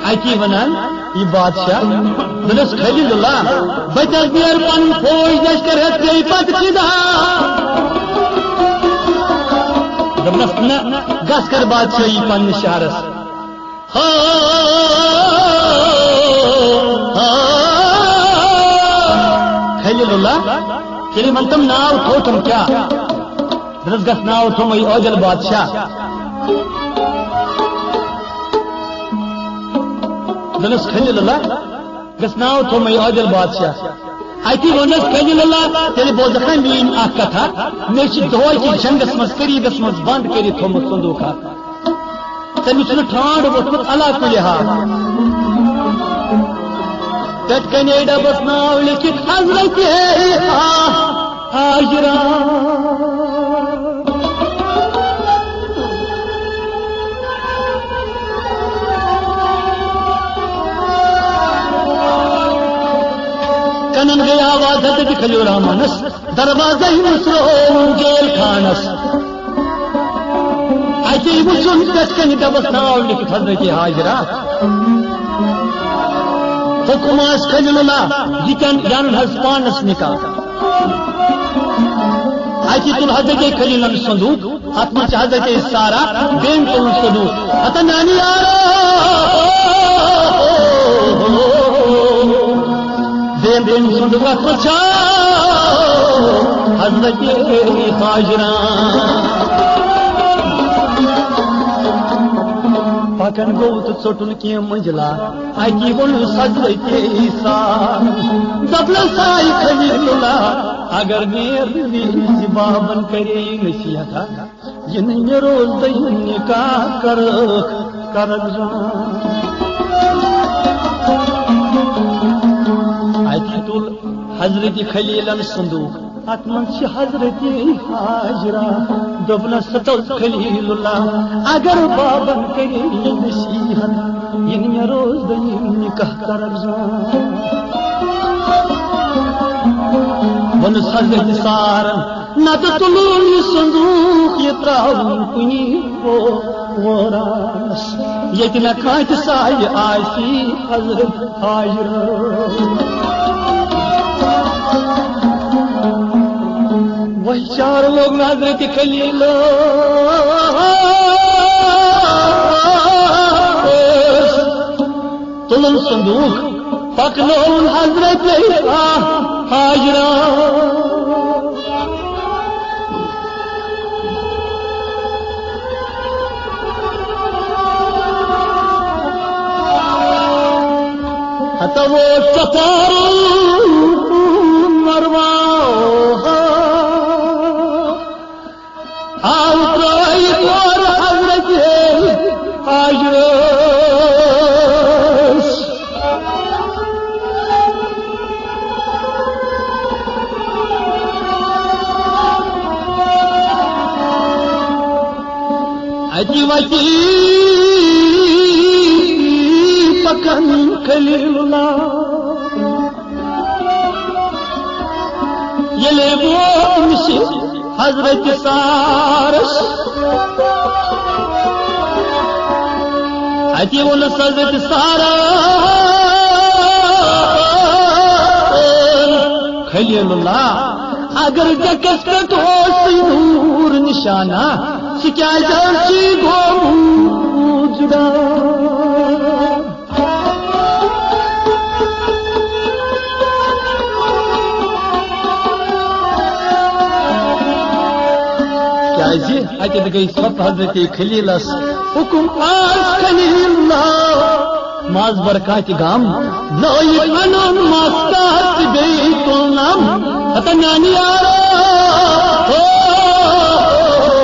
اتی ونان یہ بادشاہ، دوٚپنس، خلیل اللہ، بہٕ تہِ حظ نیرٕ پنٕنۍ فوج لشکر ہٮ۪تھ ژےٚ پتہٕ فدا۔ دوٚپنس، نہ، گژھ کر بادشاہی پننِس شہرس۔ ہا، ہا، خلیل اللہ، تیٚلہِ ون تم ناو تھوٚو تم کیٛاہ؟ دوٚپنس، گژھ ناو تھوٚمُے عٲدل بادشاہ۔ دوٚپنس، خلیل اللہ، گژھ ناو تھوٚمُے عٲدل بادشاہ۔ اتی ووٚننس، خلیل اللہ، تیٚلہِ بوزکھ نا میٛٲنۍ اکھ کتھا، مےٚ چھِ دۄہے کہِ جنگس منٛز قریٖبس منٛز بنٛد کٔرِتھ تھوٚمُت صندوٗق اکھ۔ تٔمِس چھُنہٕ ٹھانٛڈ ووٚتھمُت علا کُلہِ حال۔ پٮ۪ٹھ کنے ڈبس ناو لیکھِتھ حضرت ہاجرہ۔ کنن گٔے آواز حضرت خلیل الرحمنس، دروازے مُژرووُن جیل خانس۔ اتے وُچھُن پٮ۪ٹھ کنہِ ڈبس ناو لیکھِتھ حضرت ہاجرہ۔ حکم آسہِ خلیل اللہ، یہِ تہِ انُن حض پانس نکاح۔ اتی تُل حضرت خلیلن صندوق، اتھ منٛز چھِ حضرت سارا، بیٚیہِ تُلُن صندوق۔ ہتا میانہِ یارو، بیٚیہِ تُلُن صندوق، اتھ منٛز چھا حضرت ہاجرہ۔ پکان گوٚو تہٕ ژوٚٹُن کینٛہہ منزلہ، اتی ووٚنُس حضرت عیسیٰ، دوٚپنس، آے خلیل اللہ، اگر مےٚ بابن کرے نصیحت، یہِ نہٕ مےٚ روز دٔیِم نکاح کرکھ، کرکھ زان۔ اتی تُل حضرت خلیلن صندوق، اتھ منٛز چھِ حضرت ہاجرہ۔ دوٚپنس، ستو خلیل اللہ، اگر بابن کرے نصیحت، یہِ نہٕ مےٚ روز دٔیِم نکاح کرکھ زان۔ ووٚنُس حضرت سارن، نتہٕ تُلُن یہِ صندوق، یہِ ترٛاوُن کُنہِ وو-، وورانس، ییٚتہِ نہٕ کانٛہہ تہِ سایہِ آسہِ حضرت ہاجرہ۔ وہی چار لوگ نہ حضرت خلیل۔ تُلُن صندوق، پکنووُن حضرت ہاجرہ۔ ہتا وہ چپارو مروا۔ آو ترٛٲوِتھ اورٕ حضرت ہاجرس۔ اَتہِ وَتی پَکان خلیل اللہ۔ ییٚلے ووت أمِس حضرت سارس، اتی ووٚنُس حضرت سارا، خلیل اللہ، اگر ڈیکس پٮ۪ٹھ اوس نور نشانہ، سُہ کیازِ حظ چھُے گوٚمُت جدا؟ کیازِ؟ اتٮ۪تھ گٔے سۄ حضرت خلیلس حکم، آز خلیل اللہ، ماز برکاتِ گام، لٲیِتھ انُن مستس بیٚیہِ تُلنم۔ ہتا میانہِ یارو، ہو،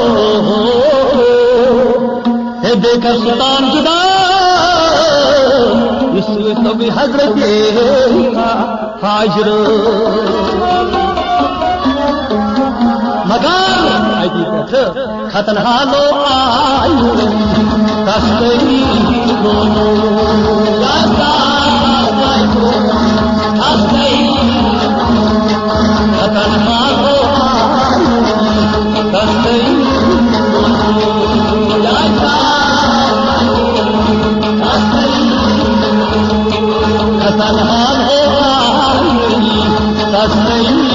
ہو، ہو، ہو۔ ہے دیکھا سلطان جدا، یُس سۭتۍ لوٚگُے حضرت ہاجر۔ مگر اتی پٮ۪ٹھٕ ختن حالو آیو، تستری لوگو۔ ختن حالو آیو، تستری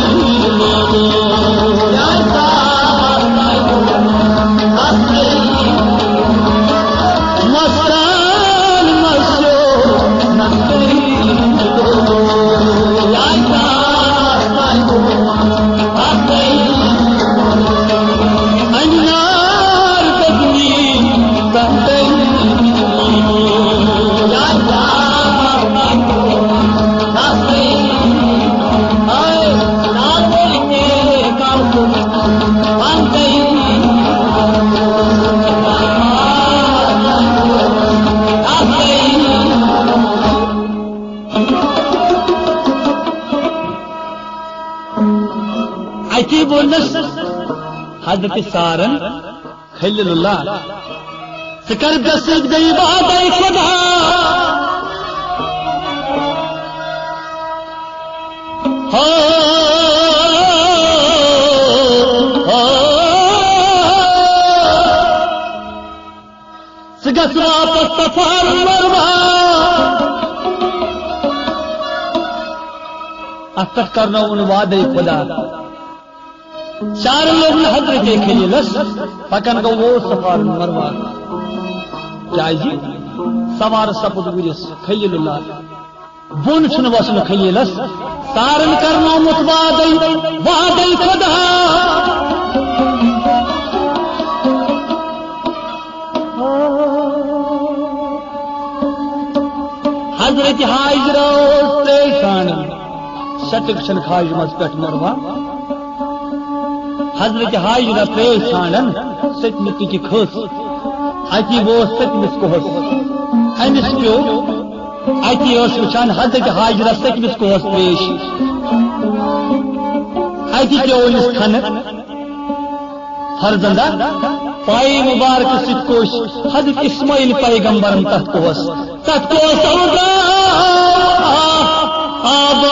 لوگو۔ اتی ووٚنُس حضرت سارن، خلیل اللہ، ژٕ کر مےٚ سۭتۍ بیٚیہِ وعدے خدا؟ ہو، ہو۔ ژٕ گژھ واپس صفا مروہ۔ اتھ پٮ۪ٹھ کرنووُن وعدے خدا۔ چارن لوٚگ نہٕ حضرت خلیلس، پکان گوٚو وو صفا مروہ۔ کیازِ؟ سوار سپُد وُرِس خلیل اللہ۔ بۄن چھُنہٕ وسُن خلیلس، سارن کرنومُت وعدے، وعدے خدا۔ حضرت حاجرہ اوس تریش ژھانڈان، سٹک چھنہٕ خاجہِ منٛز پٮ۪ٹھ مروہ۔ حضرت حاجرہ تریش ژھانڈان، سٔتمہِ تُکہِ کھٔژ، اتی ووت سٔتمِس کوہس۔ أمِس پیوٚو، اتی ٲس وٕچھان حضرت حاجرہ سٔتمِس کوہس تریش۔ اتی پیوٚو أمِس کھنہٕ۔ فرزندہ، پایہِ مبارکہٕ سۭتۍ کوٚش حضرت اسماعیل پیغمبرن تتھ کوہس۔ تتھ کوہس آو آب۔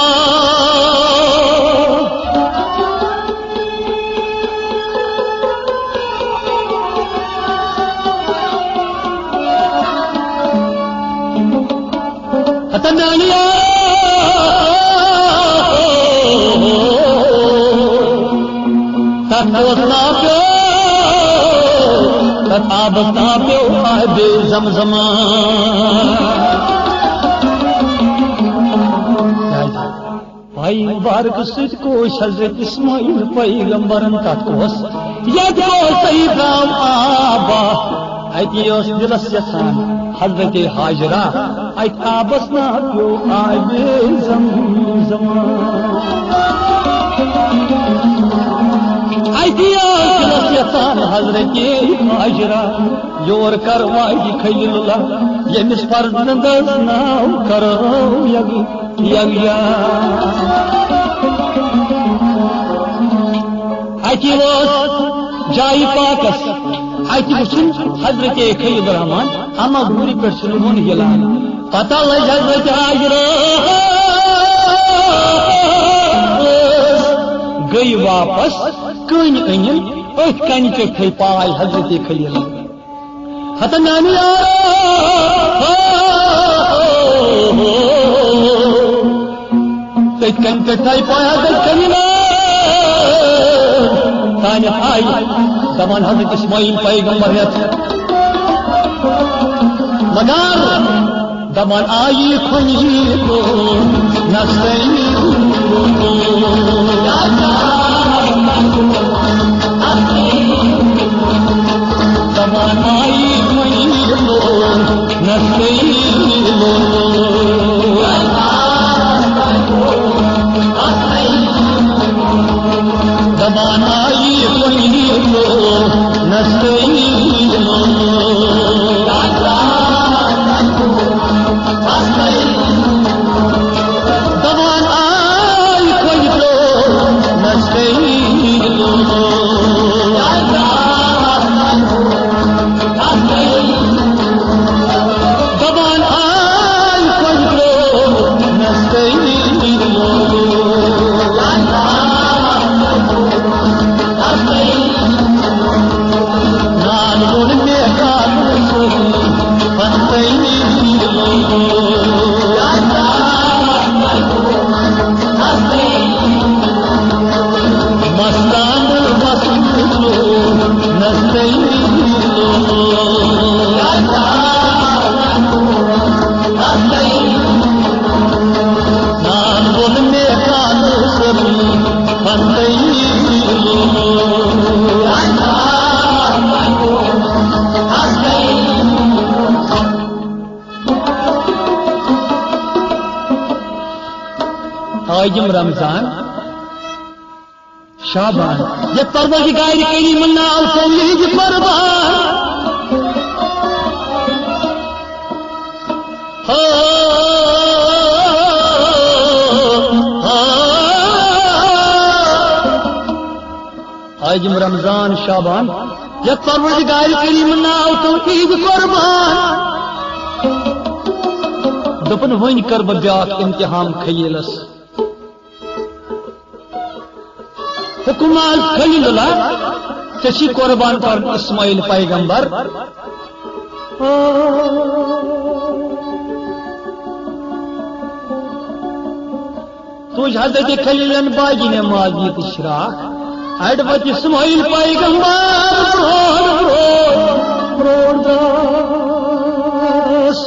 ہتا میانہِ یارو، تتھ اوس ناو پیوٚو، تتھ آبس ناو پیوٚو آبِ زمزم۔ پایہِ مبارکہٕ سۭتۍ کوٚش حضرت اسماعیل پیغمبرن تتھ کوہس، یتھ کوہس صحیح درٛاو آب۔ اتی اوس دلس یژھان حضرت حاجرہ اتھ آبس ناو پیوٚو آبِ زمزم۔ اتی اوس دلس یژھان حضرت حاجرہ یور کرواے خلیل اللہ، ییٚمِس فرزندس ناو کرو یگ یگیا۔ اتی اوس جایہِ پاکس، اتی وُچھُن حضرت خلیل الرحمان، اما گوٗرِ پٮ۪ٹھ چھُنہٕ وُن ہِلان۔ پتہ لٔج حضرت حاجرہ گٔے واپس۔ کٔنۍ أنِم أتھۍ کنہِ پٮ۪ٹھے پاے حضرت خلیل۔ ہتہٕ میانہِ یارو، تٔتھۍ کنہِ پٮ۪ٹھ تھایہِ پاے حضرت خلیل۔ تانٮ۪تھ آیہِ دپان حضرت اسماعیل پیغمبر ہٮ۪تھ۔ مگر دپان آیی کھۄنہِ نستعلیٖن۔ دپان آیی کھۄنہِ نستعلیٖن۔ دپان آیی کھۄنہِ نستعلیٖن۔ دپان آیی کھۄنہِ نستعلیٖن۔ دپان آیی کھۄنہِ نستعلیٖن۔ نان ووٚن مےٚ کانٛہہ پنتٲیی۔ مستان وسیٖلو نستعلیٖن۔ نان ووٚن مےٚ کانٛہہ پنتٲیی۔ حاجم رمضان شعبان، یتھ پروردگار کریم ناو تھوٚو یِہنٛدِ قربان۔ ہو، ہو۔ حاجم رمضان شعبان، یتھ پروردگار کریم ناو تھوٚو عید قربان۔ دوٚپُن، وۄنۍ کر بہٕ بیاکھ امتحان خلیلس۔ حکم از خلیل اللہ، ژےٚ چھی قربان کرُن اسماعیل پیغمبر۔ تُج حضرت خلیلن باگہِ نماز یہِ تہِ شراکھ۔ اَڑٕ وَتہِ اسماعیل پیغمبر برٛونٛٹھ، برٛونٛٹھ، برٛونٛٹھ درٛاس۔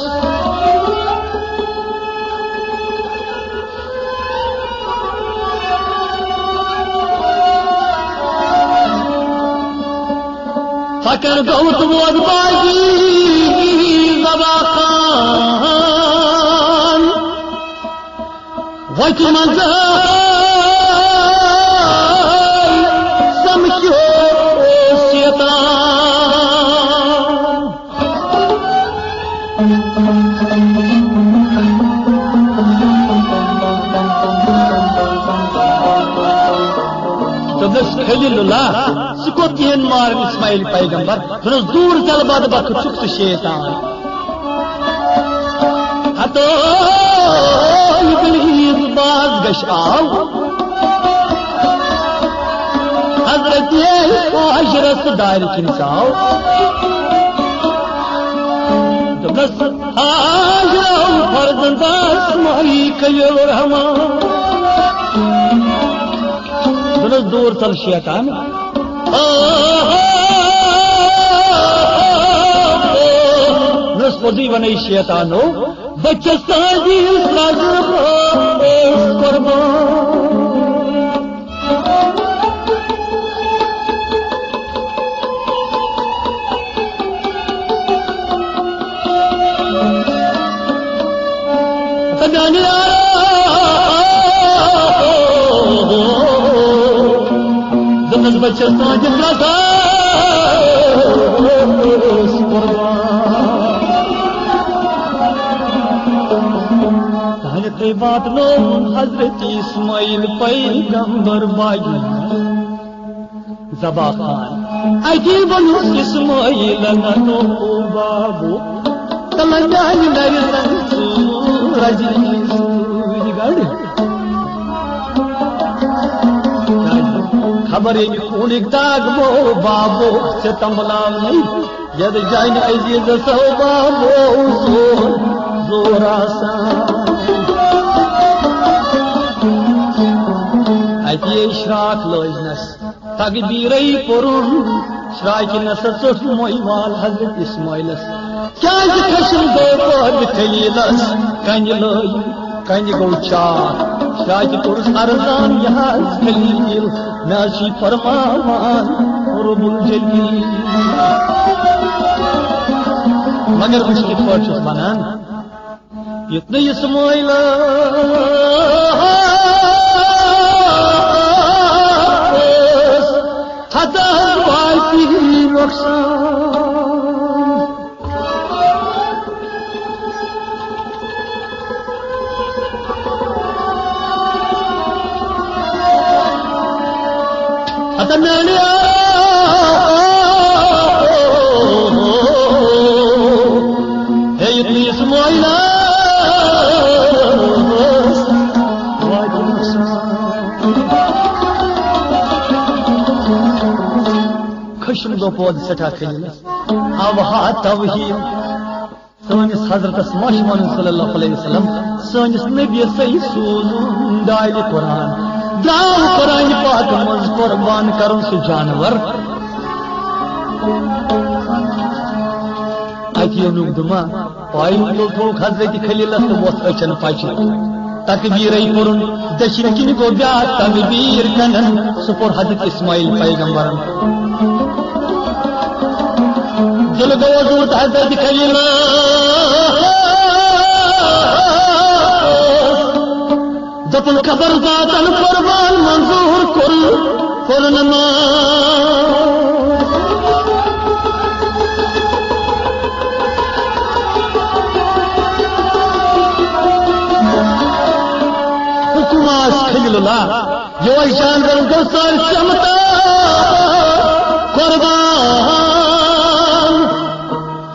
فقر گوٚو تہٕ ووت باقی ذبح خان۔ وتہِ منٛز سمکھیو شیطان۔ دوٚپنس، خلیل اللہ، ژٕ کوٚت یِہن مارن اسماعیل پیغمبر؟ دوٚپنس، دوٗر ژَل بدبخت، چھُکھ ژٕ شیطان۔ ہتو ابلیس باز گژھِ آو۔ حضرت ہاجرس دارِ کِنۍ ژاو۔ دوٚپنس، ہاجرو فرزندس مائی خلیل الرحمان۔ دوٚپنس، دوٗر ژَل شیطان۔ دوٚپنس، پوٚزُے وَنے شیطانو، بہٕ چھَس تُہٕنٛدِ سزٕ قربان۔ دوٚپنس، بہٕ چھَس تُہٕنٛدِ سزٕ قربان۔ تانٮ۪تھٕے واتنووُن حضرت اسماعیل پیغمبر باگہِ ذبح خان۔ اتی ووٚنُس اسماعیلن، نو بابو، تلہٕ میانہِ نرِ زن ژوٗر رزِ سۭتۍ گنڈ۔ خبر ییٚمہِ خوٗنٕکۍ داغ بو بابو ستم بلاونٕے، یَتھ جانہِ عزیزس او بابو زور زور آسان۔ اَتی یے شراکھ لٲجنس، تکبیٖرے پوٚرُن، شراکہِ نسا ژوٚٹ موے وال حضرت اسماعیلس۔ کیازِ خشم گوٚو پٲدٕ خلیلس، کنہِ لٲج کنہِ گوٚو چاک۔ شاکہِ کوٚرُس عرضان، یہِ حظ خلیل، مےٚ حظ چھُے فرماوان رب الجلیل۔ مگر بہٕ چھُس کِتھ پٲٹھۍ چھُس ونان، یُتھ نہٕ اسماعیلس ہتس واتہِ نۄقصان۔ ہتا میانہِ آ، ہے یُتھ نہٕ اسماعیلس واتہِ نۄقصان۔ خشم گوٚو پٲدٕ سٮ۪ٹھاہ خلیلس۔ اوہا توہین۔ سٲنِس حضرتس ما چھُ وَنُن صلی اللہ علیہ وسلم، سٲنِس نبیَس سۭتۍ سوٗزُن دالہِ قرآن، درٛاو قرآنِ پاک منٛز قربان کرُن سُہ جانور۔ اَتہِ یوٚنُک دُما، پایہِ تُل تھوٚوُکھ حضرت خلیلس تہٕ ووٚتھ أچھن پچہِ۔ تکبیٖرے پوٚرُن، دٔچھِنۍ کِنۍ گوٚو بیٛاکھ تکبیٖر کنن، سُہ پوٚر حضرت اسماعیل پیغمبرن۔ دِل گوٚو زوٗ تہٕ حضرت خلیل۔ دوٚپُن خبر ذاتن قربان منظوٗر کوٚر، کوٚر نہٕ مان۔ حُکُم آس خلیل اللہ۔ یوہے جانور گوٚو سٲرسٕے اُمتس قربان۔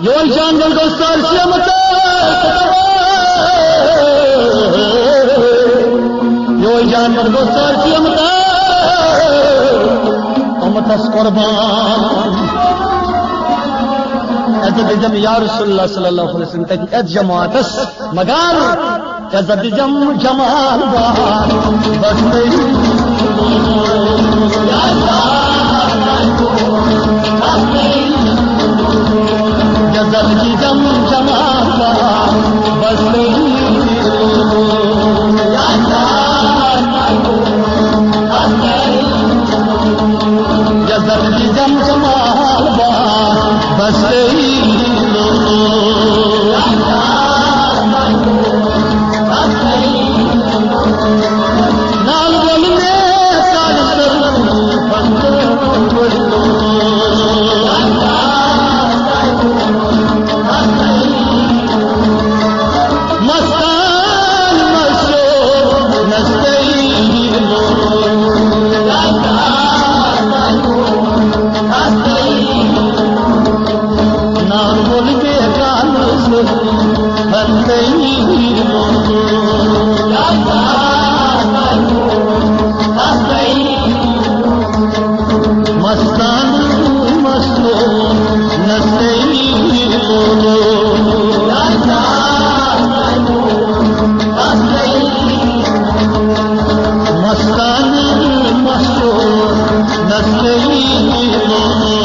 یوہے جانور گوٚو سٲرسٕے اُمتس۔ یوہے جانور گوٚو سٲرسٕے اُمتس، اُمتس قربان۔ عزت دِژم یا رسول اللہ صلی اللہ علیہ وسلم تتہِ یتھ جماعتس۔ مگر عزت دِژم جمال بار بس تٔمۍ۔ عزت دِژم جمال بار بس تٔمۍ۔ عزت دِژم جمال بار بس تٔمۍ۔ نال وول مےٚ کر ضرور بندٕ۔ مستان مشہور نستعین۔ نال وول مےٚ کر ضرور بندٕ۔ مستان مستور نسلی لولو۔ مستان مستور نسلی لولو۔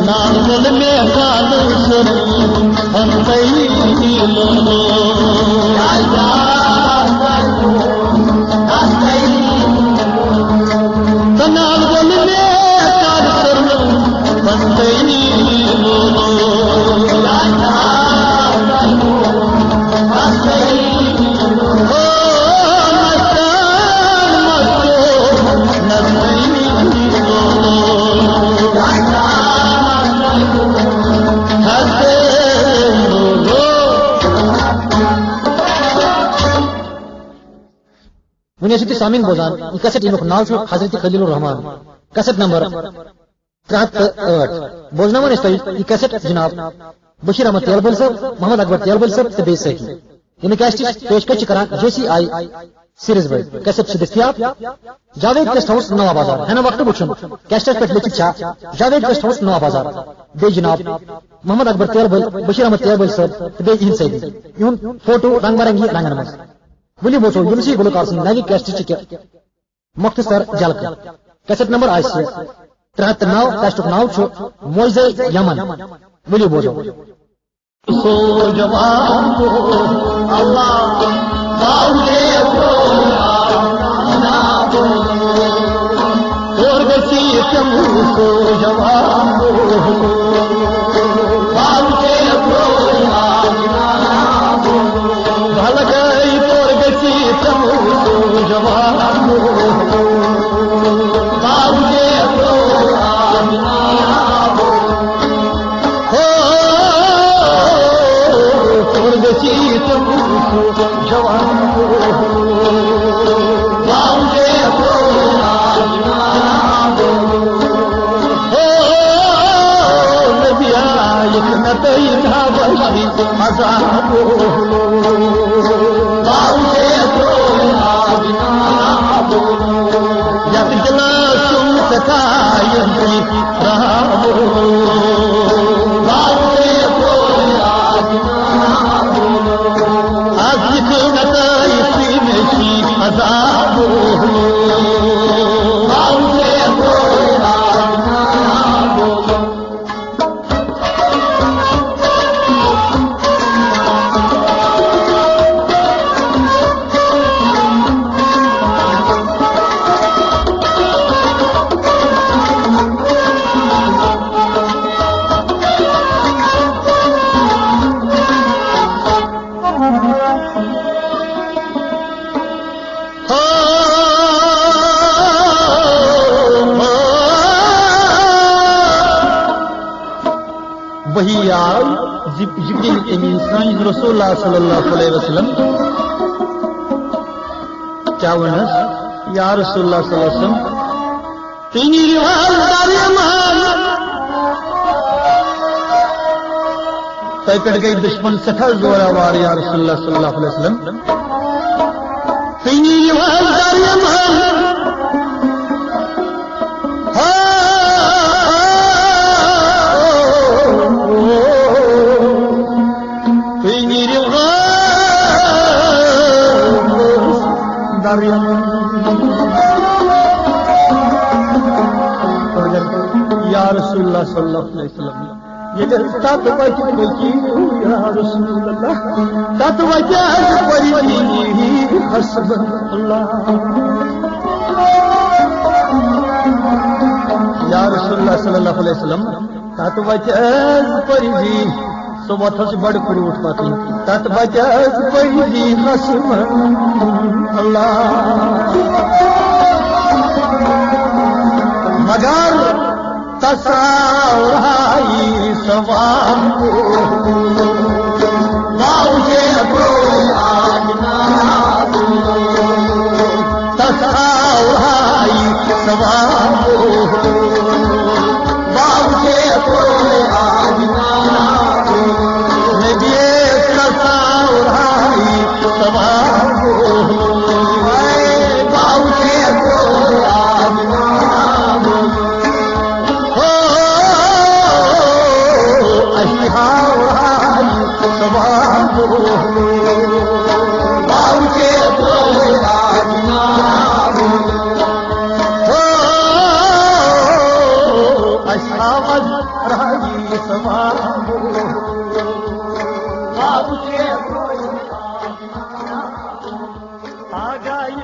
نال وول مےٚ کالہٕ سُہ ہنتَے لولو۔ تہٕ نال وول مےٚ کالہٕ سُہ ہنتَے لولو۔ وۄنۍ ٲسِو تُہۍ سامعیٖن بوزان، یہِ کیسٹ، ییٚمیُک ناو چھُ حضرت خلیل الرحمان، کیسٹ نمبر ترٛےٚ ہَتھ تہٕ ٲٹھ۔ بوزناوان ٲسۍ تۄہہِ یہِ کیسٹ جناب بشیر احمد تیلبل صٲب، محمد اکبر تیلبل صٲب تہٕ بیٚیہِ سٲتھی۔ یِم کیسٹس پیشکش چھِ کران جے سی آئی سیریز وٲلۍ۔ کیسٹ چھِ دٔستیاب جاوید گیسٹ ہاؤس نواں بازار۔ ہنا وقت وٕچھُن کیسٹس پٮ۪ٹھ لیکھِتھ چھا جاوید گیسٹ ہاؤس نواں بازار۔ بیٚیہِ جناب محمد اکبر تیل بل، بشیر احمد تیل بل صٲب تہٕ بیٚیہِ یِہنٛدۍ سۭتۍ۔ یِہُنٛد فوٹو رنگ برنگی رنگن منٛز۔ ؤلِو وٕچھو یِم چھِ گُلوکار سٕنٛدۍ نوِ کیسٹہٕ چہِ کہِ مختصر جلکہٕ۔ کیسٹ نمبر آسہِ ترٛےٚ ہتھ تہٕ نَو، کیسٹُک ناو چھُ معجزے یمن۔ ؤلِو بوزو۔ سو جوان کو اللہ باوجے کو اور گسی تم سو جوان کو باوجے کو بھلگئی اور گسی تم سو جوان کو باوجے کو ہو، تور گژھی تہٕ بہٕ چھُس جوان۔ ہو، نبیا، یہِ چھُ مےٚ تۄہہِ دعوت عذاب۔ یتھ گلاسُن سکایہِ رحم۔ از یہِ کٲم تۄہہِ سۭتۍ مےٚ چھِ عذاب۔ وحی آو جب-، جبریل امین سٲنِس رسول اللہ صلی اللہ علیہ وسلم۔ کیٛاہ ووٚنُس؟ یا رسول اللہ صلی اللہ علیہ وسلم، تُہۍ نیٖرِو حظ دریامال۔ تۄہہِ پٮ۪ٹھ گٔے دُشمن سٮ۪ٹھاہ زورآوار، یا رسول اللہ صلی اللہ علیہ وسلم۔ تُہۍ نیٖرِو حظ دریامال۔ ہا، تُہۍ نیٖرِو حظ دریامال۔ یا رسول اللہ صلی اللہ علیہ وسلم۔ ییٚلہِ حظ تَتھ وَتہِ پٔکِو یا رسول اللہ، تَتھ وَتہِ حظ پٔرِو حسب اللہ۔ یا رسول اللہ صلی اللہ علیہ وسلم، تَتھ وَتہِ حظ پٔرِو، سُہ وَتھ حظ چھِ بَڑٕ کروٗٹھ وَتھ۔ تَتھ وَتہِ حظ پٔرِو حسب اللہ۔ مگر تصور ہائی سوام کو باوجے کوئی آج نہ تصور ہائی سوام کو باوجے کوئی آج نہ نبی تصور ہائی سوام کو باوجے کوئی آج نہ ہو، اَسہِ ہاوہاے ثواب۔ باوجے کوئی آج نہ ہو، اَسہِ ہاوہاے ثواب۔ باوجے کوئی آج نہ ہو، آگاہی